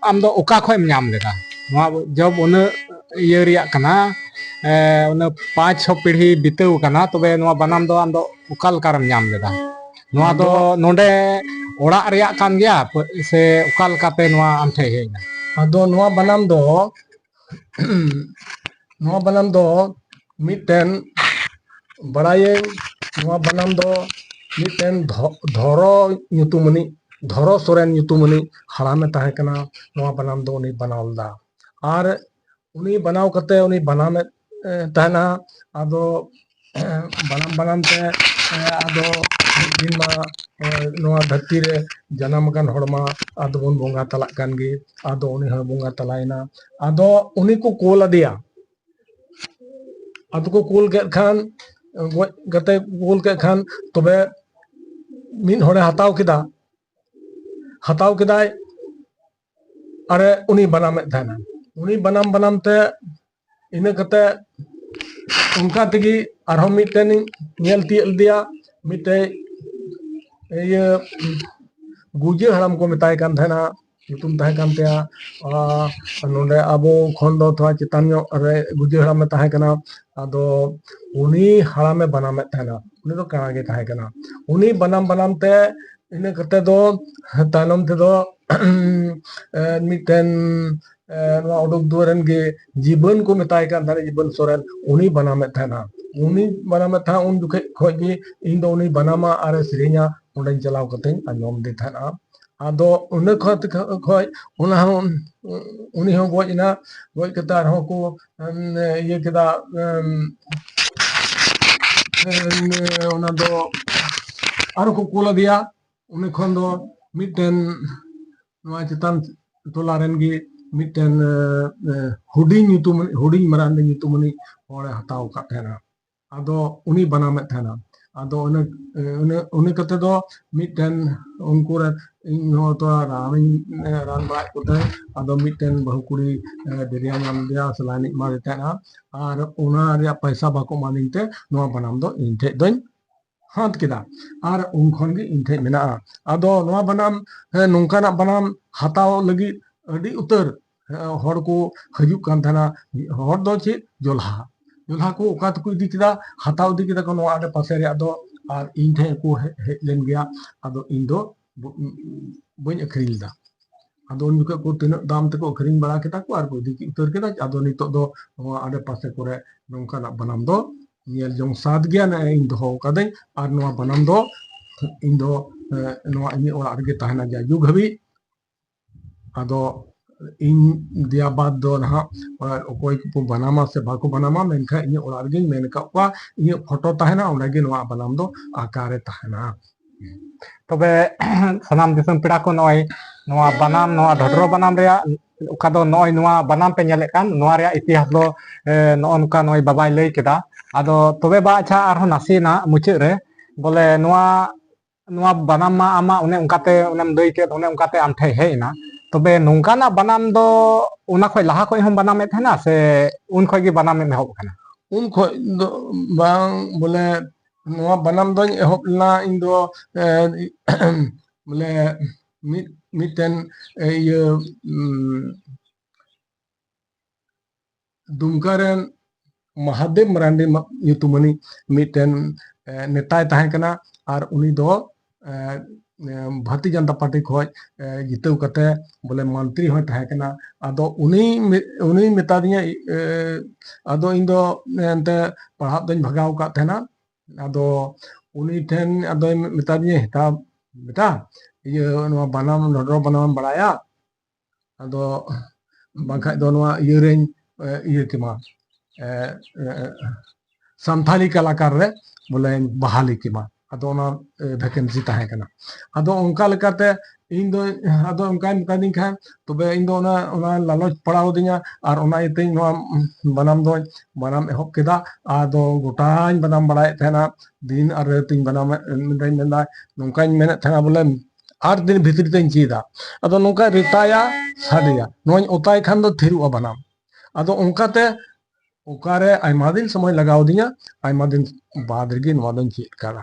ᱟᱢ ᱫᱚ ᱚᱠᱟ ᱠᱷᱚᱡ ᱮᱢ ᱧᱟᱢ ᱞᱮᱫᱟ? ᱱᱚᱣᱟ ᱡᱚᱵ ᱩᱱᱟᱹᱜ ᱤᱭᱟᱹ ᱨᱮᱭᱟᱜ ᱠᱟᱱᱟ, ᱮ, ᱩᱱᱟᱹᱜ ᱯᱟᱸᱪ ᱪᱷᱚ ᱯᱤᱲᱦᱤ ᱵᱤᱛᱟᱹᱣ ᱠᱟᱱᱟ, ᱛᱚᱵᱮ ᱱᱚᱣᱟ ᱵᱟᱱᱟᱢ ᱫᱚ ᱟᱢ ᱫᱚ ᱚᱠᱟ ᱞᱮᱠᱟ ᱨᱮᱢ ᱧᱟᱢ ᱞᱮᱫᱟ? ᱱᱚᱣᱟ ᱫᱚ ᱟᱫᱚ ᱱᱚᱰᱮ ᱚᱲᱟᱜ ᱨᱮᱭᱟᱜ ᱠᱟᱱ ᱜᱮᱭᱟ ᱯ-, ᱥᱮ ᱚᱠᱟ ᱞᱮᱠᱟᱛᱮ ᱱᱚᱣᱟ ᱟᱢ ᱴᱷᱮᱡ ᱦᱮᱡ ᱮᱱᱟ? ᱟᱫᱚ ᱱᱚᱣᱟ ᱵᱟᱱᱟᱢ ᱫᱚ ᱱᱚᱣᱟ ᱵᱟᱱᱟᱢ ᱫᱚ ᱢᱤᱫᱴᱮᱱ ᱵᱟᱲᱟᱭᱟᱹᱧ, ᱱᱚᱣᱟ ᱵᱟᱱᱟᱢ ᱫᱚ ᱢᱤᱫᱴᱮᱱ ᱫᱷᱚ-, ᱫᱷᱚᱨᱚ ᱧᱩᱛᱩᱢᱟᱱᱤᱡ, ᱫᱷᱚᱨᱚ ᱥᱚᱨᱮᱱ ᱧᱩᱛᱩᱢᱟᱱᱤᱡ ᱦᱟᱲᱟᱢᱮ ᱛᱟᱦᱮᱸ ᱠᱟᱱᱟ᱾ ᱱᱚᱣᱟ ᱵᱟᱱᱟᱢ ᱫᱚ ᱩᱱᱤ ᱵᱟᱱᱟᱣ ᱞᱮᱫᱟ᱾ ᱟᱨ ᱩᱱᱤ ᱵᱟᱱᱟᱣ ᱠᱟᱛᱮ ᱩᱱᱤ ᱵᱟᱱᱟᱢᱮᱫ, ᱮ, ᱛᱟᱦᱮᱱᱟ᱾ ᱟᱫᱚ ᱵᱟᱱᱟᱢ ᱵᱟᱱᱟᱢ ᱛᱮ, ᱮ, ᱟᱫᱚ ᱢᱤᱫ ᱫᱤᱱ ᱢᱟ, ᱮ, ᱱᱚᱣᱟ ᱫᱷᱟᱹᱨᱛᱤ ᱨᱮ ᱡᱟᱱᱟᱢ ᱟᱠᱟᱱ ᱦᱚᱲ ᱢᱟ ᱟᱫᱚ ᱵᱚᱱ ᱵᱚᱸᱜᱟ ᱛᱟᱞᱟᱜ ᱠᱟᱱ ᱜᱮ᱾ ᱟᱫᱚ ᱩᱱᱤ ᱦᱚᱸ ᱵᱚᱸᱜᱟ ᱛᱟᱞᱟᱭᱮᱱᱟ᱾ ᱟᱫᱚ ᱩᱱᱤ ᱠᱚ ᱠᱳᱞ ᱟᱫᱮᱭᱟ, ᱟᱫᱚ ᱠᱚ ᱠᱳᱞ ᱠᱮᱫ ᱠᱷᱟᱱ, ᱜᱚᱡ ᱠᱟᱛᱮ ᱠᱳᱞ ᱠᱮᱫ ᱠᱷᱟᱱ, ᱛᱚᱵᱮ ᱢᱤᱫ ᱦᱚᱲᱮ ᱦᱟᱛᱟᱣ ᱠᱮᱫᱟ, ᱦᱟᱛᱟᱣ ᱠᱮᱫᱟᱭ᱾ ᱟᱨᱮ ᱩᱱᱤ ᱵᱟᱱᱟᱢᱮᱫ ᱛᱟᱦᱮᱱᱟ᱾ ᱩᱱᱤ ᱵᱟᱱᱟᱢ ᱵᱟᱱᱟᱢ ᱛᱮ ᱤᱱᱟᱹ ᱠᱟᱛᱮ ᱚᱱᱠᱟ ᱛᱮᱜᱮ ᱟᱨᱦᱚᱸ ᱢᱤᱫᱴᱮᱱ ᱤᱧ ᱧᱮᱞ ᱛᱤᱭᱳᱜ ᱞᱮᱫᱮᱭᱟ, ᱢᱤᱫᱴᱮᱡ ᱤᱭᱟᱹ ᱜᱩᱡᱟᱹ ᱦᱟᱲᱟᱢ ᱠᱚ ᱢᱮᱛᱟᱭ ᱠᱟᱱ ᱛᱟᱦᱮᱱᱟ, ᱧᱩᱛᱩᱢ ᱛᱟᱦᱮᱸ ᱠᱟᱱ ᱛᱟᱭᱟ᱾ ᱟᱨ ᱱᱚᱰᱮ ᱟᱵᱚ ᱠᱷᱚᱱ ᱫᱚ ᱛᱷᱚᱲᱟ ᱪᱮᱛᱟᱱ ᱧᱚᱜ ᱨᱮ ᱜᱩᱡᱟᱹ ᱦᱟᱲᱟᱢᱮ ᱛᱟᱦᱮᱸ ᱠᱟᱱᱟ᱾ ᱟᱫᱚ ᱩᱱᱤ ᱦᱟᱲᱟᱢᱮ ᱵᱟᱱᱟᱢᱮᱫ ᱛᱟᱦᱮᱱᱟ, ᱩᱱᱤ ᱫᱚ ᱠᱟᱬᱟ ᱜᱮ ᱛᱟᱦᱮᱸ ᱠᱟᱱᱟ᱾ ᱩᱱᱤ ᱵᱟᱱᱟᱢ ᱵᱟᱱᱟᱢ ᱛᱮ ᱤᱱᱟᱹ ᱠᱟᱛᱮ ᱫᱚ ᱛᱟᱭᱱᱚᱢ ᱛᱮᱫᱚ ᱮ, ᱢᱤᱫᱴᱮᱱ, ᱮ, ᱱᱚᱣᱟ ᱩᱰᱩᱠ ᱫᱩᱣᱟᱹᱨ ᱨᱮᱱ ᱜᱮ ᱡᱤᱵᱚᱱ ᱠᱚ ᱢᱮᱛᱟᱭ ᱠᱟᱱ ᱛᱟᱦᱮᱱᱟ, ᱡᱤᱵᱚᱱ ᱥᱚᱨᱮᱱ, ᱩᱱᱤ ᱵᱟᱱᱟᱢᱮᱫ ᱛᱟᱦᱮᱱᱟ᱾ ᱩᱱᱤ ᱵᱟᱱᱟᱢᱮᱫ ᱛᱟᱦᱮᱸᱫ, ᱩᱱ ᱡᱚᱠᱷᱮᱡ ᱠᱷᱚᱡ ᱜᱮ ᱤᱧ ᱫᱚ ᱩᱱᱤ ᱵᱟᱱᱟᱢᱟ ᱟᱨᱮ ᱥᱮᱨᱮᱧᱟ, ᱚᱸᱰᱮᱧ ᱪᱟᱞᱟᱣ ᱠᱟᱛᱮᱧ ᱟᱸᱡᱚᱢ ᱫᱮ ᱛᱟᱦᱮᱸᱫᱼᱟ᱾ ᱟᱫᱚ ᱚᱸᱰᱮ ᱠᱷᱚᱡ, ᱠᱷᱚᱡ ᱚᱱᱟ ᱦᱚᱸ, ᱩᱱᱤ ᱦᱚᱸ ᱜᱚᱡ ᱮᱱᱟ᱾ ᱜᱚᱡ ᱠᱟᱛᱮ ᱟᱨᱦᱚᱸ ᱠᱚ, ᱮᱢ, ᱤᱭᱟᱹ ᱠᱮᱫᱟ, ᱮᱢ, ᱮᱢ, ᱚᱱᱟ ᱫᱚ ᱟᱨᱦᱚᱸ ᱠᱚ ᱠᱩᱞ ᱟᱫᱮᱭᱟ᱾ ᱩᱱᱤ ᱠᱷᱚᱱ ᱫᱚ ᱢᱤᱫᱴᱮᱱ ᱱᱚᱣᱟ ᱪᱮᱛᱟᱱ ᱴᱚᱞᱟ ᱨᱮᱱ ᱜᱮ ᱢᱤᱫᱴᱮᱱ, ᱮ, ᱮ, ᱦᱩᱰᱤᱧ ᱧᱩᱛᱩᱢ, ᱦᱩᱰᱤᱧ ᱢᱟᱨᱟᱝ ᱧᱩᱛᱩᱢᱟᱱᱤᱡ ᱦᱚᱲᱮ ᱦᱟᱛᱟᱣ ᱟᱠᱟᱫ ᱛᱟᱦᱮᱱᱟ᱾ ᱟᱫᱚ ᱩᱱᱤ ᱵᱟᱱᱟᱢᱮᱫ ᱛᱟᱦᱮᱱᱟ᱾ ᱟᱫᱚ ᱚᱱᱮ, ᱮ, ᱚᱱᱮ, ᱚᱱᱮ ᱠᱟᱛᱮ ᱫᱚ ᱢᱤᱫᱴᱮᱱ ᱩᱱᱠᱩ ᱨᱮᱱ, ᱤᱧ ᱦᱚᱸ ᱛᱷᱚᱲᱟ ᱨᱟᱱᱤᱧ, ᱮ, ᱨᱟᱱ ᱵᱟᱲᱟᱭᱮᱫ ᱠᱚ ᱛᱟᱦᱮᱸᱫ᱾ ᱟᱫᱚ ᱢᱤᱫᱴᱮᱱ ᱵᱟᱹᱦᱩ ᱠᱩᱲᱤ, ᱮ, ᱰᱮᱨᱤᱭᱟ ᱧᱟᱢ ᱞᱮᱫᱮᱭᱟ, ᱥᱮᱞᱟᱭᱤᱱ ᱤᱧ ᱮᱢᱟᱫᱮ ᱛᱟᱦᱮᱱᱟ᱾ ᱟᱨ ᱚᱱᱟ ᱨᱮᱭᱟᱜ ᱯᱚᱭᱥᱟ ᱵᱟᱠᱚ ᱮᱢᱟᱫᱤᱧ ᱛᱮ ᱱᱚᱣᱟ ᱵᱟᱱᱟᱢ ᱫᱚ ᱤᱧ ᱴᱷᱮᱡ ᱫᱚᱧ ᱦᱟᱛ ᱠᱮᱫᱟ᱾ ᱟᱨ ᱩᱱ ᱠᱷᱚᱱ ᱜᱮ ᱤᱧ ᱴᱷᱮᱡ ᱢᱮᱱᱟᱜᱼᱟ᱾ ᱟᱫᱚ ᱱᱚᱣᱟ ᱵᱟᱱᱟᱢ, ᱦᱮᱸ, ᱱᱚᱝᱠᱟᱱᱟᱜ ᱵᱟᱱᱟᱢ ᱦᱟᱛᱟᱣ ᱞᱟᱹᱜᱤᱫ ᱟᱹᱰᱤ ᱩᱛᱟᱹᱨ, ᱦᱮᱸ, ᱦᱚᱲ ᱠᱚ ᱦᱤᱡᱩᱜ ᱠᱟᱱ ᱛᱟᱦᱮᱱᱟ᱾ ᱦᱚᱲ ᱫᱚ ᱪᱮᱫ, ᱡᱚᱞᱦᱟ, ᱡᱚᱞᱦᱟ ᱠᱚ ᱚᱠᱟ ᱛᱮᱠᱚ ᱤᱫᱤ ᱠᱮᱫᱟ, ᱦᱟᱛᱟᱣ ᱤᱫᱤ ᱠᱮᱫᱟ ᱠᱚ ᱱᱚᱣᱟ ᱟᱰᱮ ᱯᱟᱥᱮ ᱨᱮᱭᱟᱜ ᱫᱚ, ᱟᱨ ᱤᱧ ᱴᱷᱮᱱ ᱠᱚ ᱦᱮᱡ, ᱦᱮᱡ ᱞᱮᱱ ᱜᱮᱭᱟ᱾ ᱟᱫᱚ ᱤᱧ ᱫᱚ ᱵᱚ-, ᱵᱟᱹᱧ ᱟᱹᱠᱷᱨᱤᱧ ᱞᱮᱫᱟ᱾ ᱟᱫᱚ ᱩᱱ ᱡᱚᱠᱷᱚᱡ ᱠᱚ ᱛᱤᱱᱟᱹᱜ ᱫᱟᱢ ᱛᱮᱠᱚ ᱟᱹᱠᱷᱨᱤᱧ ᱵᱟᱲᱟ ᱠᱮᱫᱟ ᱠᱚ ᱟᱨ ᱠᱚ ᱤᱫᱤ ᱩᱛᱟᱹᱨ ᱠᱮᱫᱟ᱾ ᱟᱫᱚ ᱱᱤᱛᱚᱜ ᱫᱚ ᱱᱚᱣᱟ ᱟᱰᱮ ᱯᱟᱥᱮ ᱠᱚᱨᱮ ᱱᱚᱝᱠᱟᱱᱟᱜ ᱵᱟᱱᱟᱢ ᱫᱚ ᱧᱮᱞ ᱡᱚᱝ ᱥᱟᱫ ᱜᱮᱭᱟ, ᱱᱮ ᱤᱧ ᱫᱚᱦᱚ ᱠᱟᱫᱟᱹᱧ᱾ ᱟᱨ ᱱᱚᱣᱟ ᱵᱟᱱᱟᱢ ᱫᱚ ᱤᱧ ᱫᱚ, ᱮ, ᱱᱚᱣᱟ ᱤᱧᱟᱹᱜ ᱚᱲᱟᱜ ᱨᱮᱜᱮ ᱛᱟᱦᱮᱱᱟ ᱡᱟᱭᱡᱩᱜᱽ ᱦᱟᱹᱵᱤᱡ᱾ ᱟᱫᱚ ᱤᱧ ᱫᱮᱭᱟ ᱵᱟᱫ ᱫᱚ ᱱᱟᱦᱟᱜ, ᱮ, ᱚᱠᱚᱭ ᱠᱚᱠᱚ ᱵᱟᱱᱟᱢᱟ ᱥᱮ ᱵᱟᱠᱚ ᱵᱟᱱᱟᱢᱟ, ᱢᱮᱱᱠᱷᱟᱱ ᱤᱧᱟᱹᱜ ᱚᱲᱟᱜ ᱨᱮᱜᱮᱧ ᱢᱮᱱ ᱟᱠᱟᱫ ᱠᱚᱣᱟ, ᱤᱧᱟᱹᱜ ᱯᱷᱳᱴᱳ ᱛᱟᱦᱮᱱᱟ, ᱚᱸᱰᱮ ᱜᱮ ᱱᱚᱣᱟ ᱵᱟᱱᱟᱢ ᱫᱚ ᱟᱠᱟ ᱨᱮ ᱛᱟᱦᱮᱱᱟ᱾ ᱛᱚᱵᱮ ᱥᱟᱱᱟᱢ ᱫᱤᱥᱚᱢ ᱯᱮᱲᱟ ᱠᱚ, ᱱᱚᱜᱼᱚᱭ ᱱᱚᱣᱟ ᱵᱟᱱᱟᱢ, ᱱᱚᱣᱟ ᱰᱷᱚᱰᱨᱚ ᱵᱟᱱᱟᱢ ᱨᱮᱭᱟᱜ ᱚᱠᱟ ᱫᱚ ᱱᱚᱜᱼᱚᱭ ᱱᱚᱣᱟ ᱵᱟᱱᱟᱢ ᱯᱮ ᱧᱮᱞᱮᱫ ᱠᱟᱱ, ᱱᱚᱣᱟ ᱨᱮᱭᱟᱜ ᱤᱛᱤᱦᱟᱥ ᱫᱚ, ᱮ, ᱱᱚᱜᱼᱚ ᱱᱚᱝᱠᱟ ᱱᱚᱜᱼᱚᱭ ᱵᱟᱵᱟᱭ ᱞᱟᱹᱭ ᱠᱮᱫᱟ᱾ ᱟᱫᱚ ᱛᱚᱵᱮ ᱵᱟ, ᱟᱪᱪᱷᱟ, ᱟᱨᱦᱚᱸ ᱱᱟᱥᱮᱱᱟᱜ ᱢᱩᱪᱟᱹᱫ ᱨᱮ ᱵᱚᱞᱮ ᱱᱚᱣᱟ, ᱱᱚᱣᱟ ᱵᱟᱱᱟᱢ ᱢᱟ ᱟᱢᱟᱜ ᱚᱱᱮ ᱚᱱᱠᱟᱛᱮ ᱚᱱᱮᱢ ᱞᱟᱹᱭ ᱠᱮᱫ, ᱚᱱᱮ ᱚᱱᱠᱟᱛᱮ ᱟᱢ ᱴᱷᱮᱱ ᱦᱮᱡ ᱮᱱᱟ᱾ ᱛᱚᱵᱮ ᱱᱚᱝᱠᱟᱱᱟᱜ ᱵᱟᱱᱟᱢ ᱫᱚ ᱚᱱᱟ ᱠᱷᱚᱱ ᱞᱟᱦᱟ ᱠᱷᱚᱱ ᱦᱚᱸᱢ ᱵᱟᱱᱟᱢᱮᱫ ᱛᱟᱦᱮᱱᱟ ᱥᱮ ᱩᱱ ᱠᱷᱚᱱ ᱜᱮ ᱵᱟᱱᱟᱢ ᱮᱢ ᱮᱦᱚᱵ ᱟᱠᱟᱱᱟ? ᱩᱱ ᱠᱷᱚᱱ ᱫᱚ ᱵᱟᱝ, ᱵᱚᱞᱮ ᱱᱚᱣᱟ ᱵᱟᱱᱟᱢ ᱫᱚᱧ ᱮᱦᱚᱵ ᱞᱮᱱᱟ ᱤᱧ ᱫᱚ, ᱮ, ᱵᱚᱞᱮ ᱢᱤᱫ, ᱢᱤᱫᱴᱮᱱ, ᱮ, ᱤᱭᱟᱹ, ᱩᱢ, ᱫᱩᱢᱠᱟ ᱨᱮᱱ ᱢᱟᱦᱟᱫᱮᱵ ᱢᱟᱨᱟᱱᱰᱤ ᱢᱟ-, ᱧᱩᱛᱩᱢᱟᱱᱤᱡ ᱢᱤᱫᱴᱮᱱ, ᱮ, ᱱᱮᱛᱟᱭ ᱛᱟᱦᱮᱸ ᱠᱟᱱᱟ᱾ ᱟᱨ ᱩᱱᱤ ᱫᱚ, ᱮ, ᱮ, ᱵᱷᱟᱨᱛᱤᱭᱚ ᱡᱚᱱᱚᱛᱟ ᱯᱟᱨᱴᱤ ᱠᱷᱚᱱ, ᱮ, ᱡᱤᱛᱟᱹᱣ ᱠᱟᱛᱮ ᱵᱚᱞᱮ ᱢᱚᱱᱛᱨᱤ ᱦᱚᱸᱭ ᱛᱟᱦᱮᱸ ᱠᱟᱱᱟ᱾ ᱟᱫᱚ ᱩᱱᱤ ᱢᱮ-, ᱩᱱᱤ ᱢᱮᱛᱟ ᱫᱤᱧᱟ, ᱮ, ᱟᱫᱚ ᱤᱧ ᱫᱚ ᱮᱱᱛᱮ ᱯᱟᱲᱦᱟᱜ ᱫᱚᱧ ᱵᱷᱟᱜᱟᱣ ᱟᱠᱟᱫ ᱛᱟᱦᱮᱱᱟ᱾ ᱟᱫᱚ ᱩᱱᱤ ᱴᱷᱮᱱ ᱟᱫᱚᱭ ᱢᱮᱛᱟ ᱫᱤᱧᱟ, "ᱦᱮᱛᱟ ᱵᱮᱴᱟ, ᱤᱭᱟᱹ, ᱱᱚᱣᱟ ᱵᱟᱱᱟᱢ, ᱰᱚᱰᱚ ᱵᱟᱱᱟᱢ ᱮᱢ ᱵᱟᱲᱟᱭᱟ?" ᱟᱫᱚ ᱵᱟᱝᱠᱷᱟᱡ ᱫᱚ ᱱᱚᱣᱟ ᱤᱭᱟᱹ ᱨᱮᱧ, ᱮ, ᱤᱭᱟᱹ ᱠᱮᱢᱟ, ᱮ, ᱮ, ᱥᱟᱱᱛᱷᱟᱞᱤ ᱠᱟᱞᱟᱠᱟᱨ ᱨᱮ ᱵᱚᱞᱮᱧ ᱵᱟᱦᱟᱞᱤ ᱠᱮᱢᱟ᱾ ᱟᱫᱚ ᱚᱱᱟ, ᱮ, ᱵᱷᱮᱠᱮᱱᱥᱤ ᱛᱟᱦᱮᱸ ᱠᱟᱱᱟ᱾ ᱟᱫᱚ ᱚᱱᱠᱟ ᱞᱮᱠᱟᱛᱮ ᱤᱧ ᱫᱚ, ᱟᱫᱚ ᱚᱱᱠᱟᱭ ᱢᱮᱛᱟᱫᱤᱧ ᱠᱷᱟᱱ, ᱛᱚᱵᱮ ᱤᱧ ᱫᱚ ᱚᱱᱟ, ᱚᱱᱟ ᱞᱟᱞᱚᱪ ᱯᱟᱲᱟᱣ ᱟᱹᱫᱤᱧᱟ, ᱟᱨ ᱚᱱᱟ ᱤᱭᱟᱹᱛᱮ ᱤᱧ ᱱᱚᱣᱟ ᱵᱟᱱᱟᱢ ᱫᱚᱧ ᱵᱟᱱᱟᱢ ᱮᱦᱚᱵ ᱠᱮᱫᱟ᱾ ᱟᱫᱚ ᱜᱚᱴᱟᱧ ᱵᱟᱱᱟᱢ ᱵᱟᱲᱟᱭᱮᱫ ᱛᱟᱦᱮᱱᱟ, ᱫᱤᱱ ᱟᱨ ᱨᱟᱹᱛᱤᱧ ᱵᱟᱱᱟᱢᱮᱫ, ᱢᱮᱱᱫᱟᱹᱧ ᱢᱮᱱᱫᱟ, ᱱᱚᱝᱠᱟᱧ ᱢᱮᱱᱮᱫ ᱛᱟᱦᱮᱱᱟ ᱵᱚᱞᱮ, ᱟᱴ ᱫᱤᱱ ᱵᱷᱤᱛᱨᱤ ᱛᱮᱧ ᱪᱮᱫᱟ᱾ ᱟᱫᱚ ᱱᱚᱝᱠᱟᱭ ᱨᱮᱛᱟᱭᱟ, ᱥᱟᱰᱮᱭᱟ, ᱱᱚᱣᱟᱧ ᱚᱛᱟᱭ ᱠᱷᱟᱱ ᱫᱚ ᱛᱷᱤᱨᱚᱜᱼᱟ ᱵᱟᱱᱟᱢ᱾ ᱟᱫᱚ ᱚᱱᱠᱟᱛᱮ ᱚᱠᱟᱨᱮ ᱟᱭᱢᱟ ᱫᱤᱱ ᱥᱚᱢᱚᱭ ᱞᱟᱜᱟᱣ ᱟᱹᱫᱤᱧᱟ, ᱟᱭᱢᱟ ᱫᱤᱱ ᱵᱟᱫᱽ ᱨᱮᱜᱮ ᱱᱚᱣᱟ ᱫᱚᱧ ᱪᱮᱫ ᱠᱟᱫᱟ᱾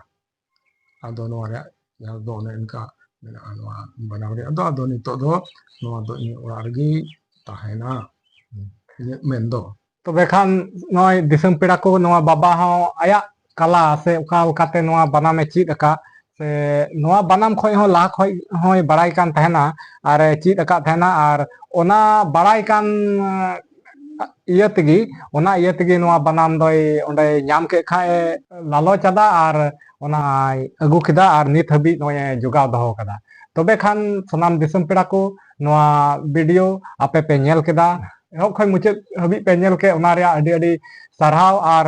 ᱟᱫᱚ ᱱᱚᱣᱟ ᱨᱮᱭᱟᱜ ᱡᱟᱦᱟᱸ ᱫᱚ ᱚᱱᱮ ᱚᱱᱠᱟ ᱢᱮᱱᱟᱜᱼᱟ ᱱᱚᱣᱟ ᱵᱟᱱᱟᱢ ᱨᱮᱭᱟᱜ ᱫᱚ᱾ ᱟᱫᱚ ᱱᱤᱛᱚᱜ ᱫᱚ ᱱᱚᱣᱟ ᱫᱚ ᱤᱧᱟᱹᱜ ᱚᱲᱟᱜ ᱨᱮᱜᱮ ᱛᱟᱦᱮᱱᱟ, ᱤᱧᱟᱹᱜ ᱢᱮᱱ ᱫᱚ᱾ ᱛᱚᱵᱮ ᱠᱷᱟᱱ ᱱᱚᱜᱼᱚᱭ ᱫᱤᱥᱚᱢ ᱯᱮᱲᱟ ᱠᱚ, ᱱᱚᱣᱟ ᱵᱟᱵᱟ ᱦᱚᱸ ᱟᱭᱟᱜ ᱠᱟᱞᱟ ᱥᱮ ᱚᱠᱟ ᱞᱮᱠᱟᱛᱮ ᱱᱚᱣᱟ ᱵᱟᱱᱟᱢ ᱮ ᱪᱮᱫ ᱟᱠᱟᱫ, ᱥᱮ ᱱᱚᱣᱟ ᱵᱟᱱᱟᱢ ᱠᱷᱚᱱ ᱦᱚᱸ ᱞᱟᱦᱟ ᱠᱷᱚᱱ ᱦᱚᱸᱭ ᱵᱟᱲᱟᱭ ᱠᱟᱱ ᱛᱟᱦᱮᱱᱟ ᱟᱨ ᱮ ᱪᱮᱫ ᱟᱠᱟᱫ ᱛᱟᱦᱮᱱᱟ, ᱟᱨ ᱚᱱᱟ ᱵᱟᱲᱟᱭ ᱠᱟᱱ ᱤᱭᱟᱹ ᱛᱮᱜᱮ, ᱚᱱᱟ ᱤᱭᱟᱹ ᱛᱮᱜᱮ ᱱᱚᱣᱟ ᱵᱟᱱᱟᱢ ᱫᱚᱭ ᱚᱸᱰᱮᱭ ᱧᱟᱢ ᱠᱮᱫ ᱠᱷᱟᱡ ᱮ ᱞᱟᱞᱚᱪ ᱟᱫᱟ ᱟᱨ ᱚᱱᱟᱭ ᱟᱹᱜᱩ ᱠᱮᱫᱟ ᱟᱨ ᱱᱤᱛ ᱦᱟᱹᱵᱤᱡ ᱱᱚᱜᱼᱚᱭ ᱮ ᱡᱚᱜᱟᱣ ᱫᱚᱦᱚ ᱠᱟᱫᱟ᱾ ᱛᱚᱵᱮ ᱠᱷᱟᱱ ᱥᱟᱱᱟᱢ ᱫᱤᱥᱚᱢ ᱯᱮᱲᱟ ᱠᱚ, ᱱᱚᱣᱟ ᱵᱷᱤᱰᱤᱭᱳ ᱟᱯᱮ ᱯᱮ ᱧᱮᱞ ᱠᱮᱫᱟ, ᱮᱦᱚᱵ ᱠᱷᱚᱱ ᱢᱩᱪᱟᱹᱫ ᱦᱟᱹᱵᱤᱡ ᱯᱮ ᱧᱮᱞ ᱠᱮᱫ, ᱚᱱᱟ ᱨᱮᱭᱟᱜ ᱟᱹᱰᱤ ᱟᱹᱰᱤ ᱥᱟᱨᱦᱟᱣ᱾ ᱟᱨ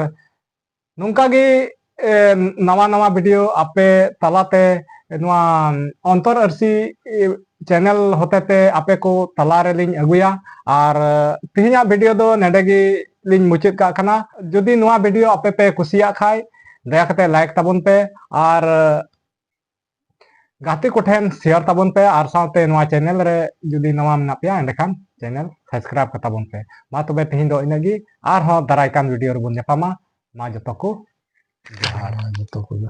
ᱱᱚᱝᱠᱟ ᱜᱮ, ᱮ, ᱱᱟᱣᱟ ᱱᱟᱣᱟ ᱵᱷᱤᱰᱤᱭᱳ ᱟᱯᱮ ᱛᱟᱞᱟᱛᱮ ᱱᱚᱣᱟ ᱚᱱᱛᱚᱨ ᱟᱹᱨᱥᱤ, ᱮ, ᱪᱮᱱᱮᱞ ᱦᱚᱛᱮᱛᱮ ᱟᱯᱮ ᱠᱚ ᱛᱟᱞᱟ ᱨᱮᱞᱤᱧ ᱟᱹᱜᱩᱭᱟ᱾ ᱟᱨ ᱛᱮᱦᱮᱧᱟᱜ ᱵᱷᱤᱰᱤᱭᱳ ᱫᱚ ᱱᱚᱰᱮ ᱜᱮ ᱞᱤᱧ ᱢᱩᱪᱟᱹᱫ ᱠᱟᱜ ᱠᱟᱱᱟ᱾ ᱡᱩᱫᱤ ᱱᱚᱣᱟ ᱵᱷᱤᱰᱤᱭᱳ ᱟᱯᱮ ᱯᱮ ᱠᱩᱥᱤᱭᱟᱜ ᱠᱷᱟᱡ, ᱫᱟᱭᱟ ᱠᱟᱛᱮ ᱞᱟᱭᱤᱠ ᱛᱟᱵᱚᱱ ᱯᱮ ᱟᱨ ᱜᱟᱛᱮ ᱠᱚᱴᱷᱮᱱ ᱥᱮᱭᱟᱨ ᱛᱟᱵᱚᱱ ᱯᱮ ᱟᱨ ᱥᱟᱶᱛᱮ ᱱᱚᱣᱟ ᱪᱮᱱᱮᱞ ᱨᱮ ᱡᱩᱫᱤ ᱱᱟᱣᱟ ᱢᱮᱱᱟᱜ ᱯᱮᱭᱟ, ᱮᱸᱰᱮᱠᱷᱟᱱ ᱪᱮᱱᱮᱞ ᱥᱟᱵᱥᱠᱨᱟᱭᱤᱵ ᱠᱟᱛᱟᱵᱚᱱ ᱯᱮ᱾ ᱢᱟ ᱛᱚᱵᱮ ᱛᱮᱦᱮᱧ ᱫᱚ ᱤᱱᱟᱹᱜ ᱜᱮ, ᱟᱨᱦᱚᱸ ᱫᱟᱨᱟᱭ ᱠᱟᱱ ᱵᱷᱤᱰᱤᱭᱳ ᱨᱮᱵᱚᱱ ᱧᱟᱯᱟᱢᱟ᱾ ᱢᱟ ᱡᱚᱛᱚ ᱠᱚ ᱡᱚᱦᱟᱨ᱾ ᱡᱚᱛᱚ ᱠᱚ ᱡᱚᱦᱟᱨ᱾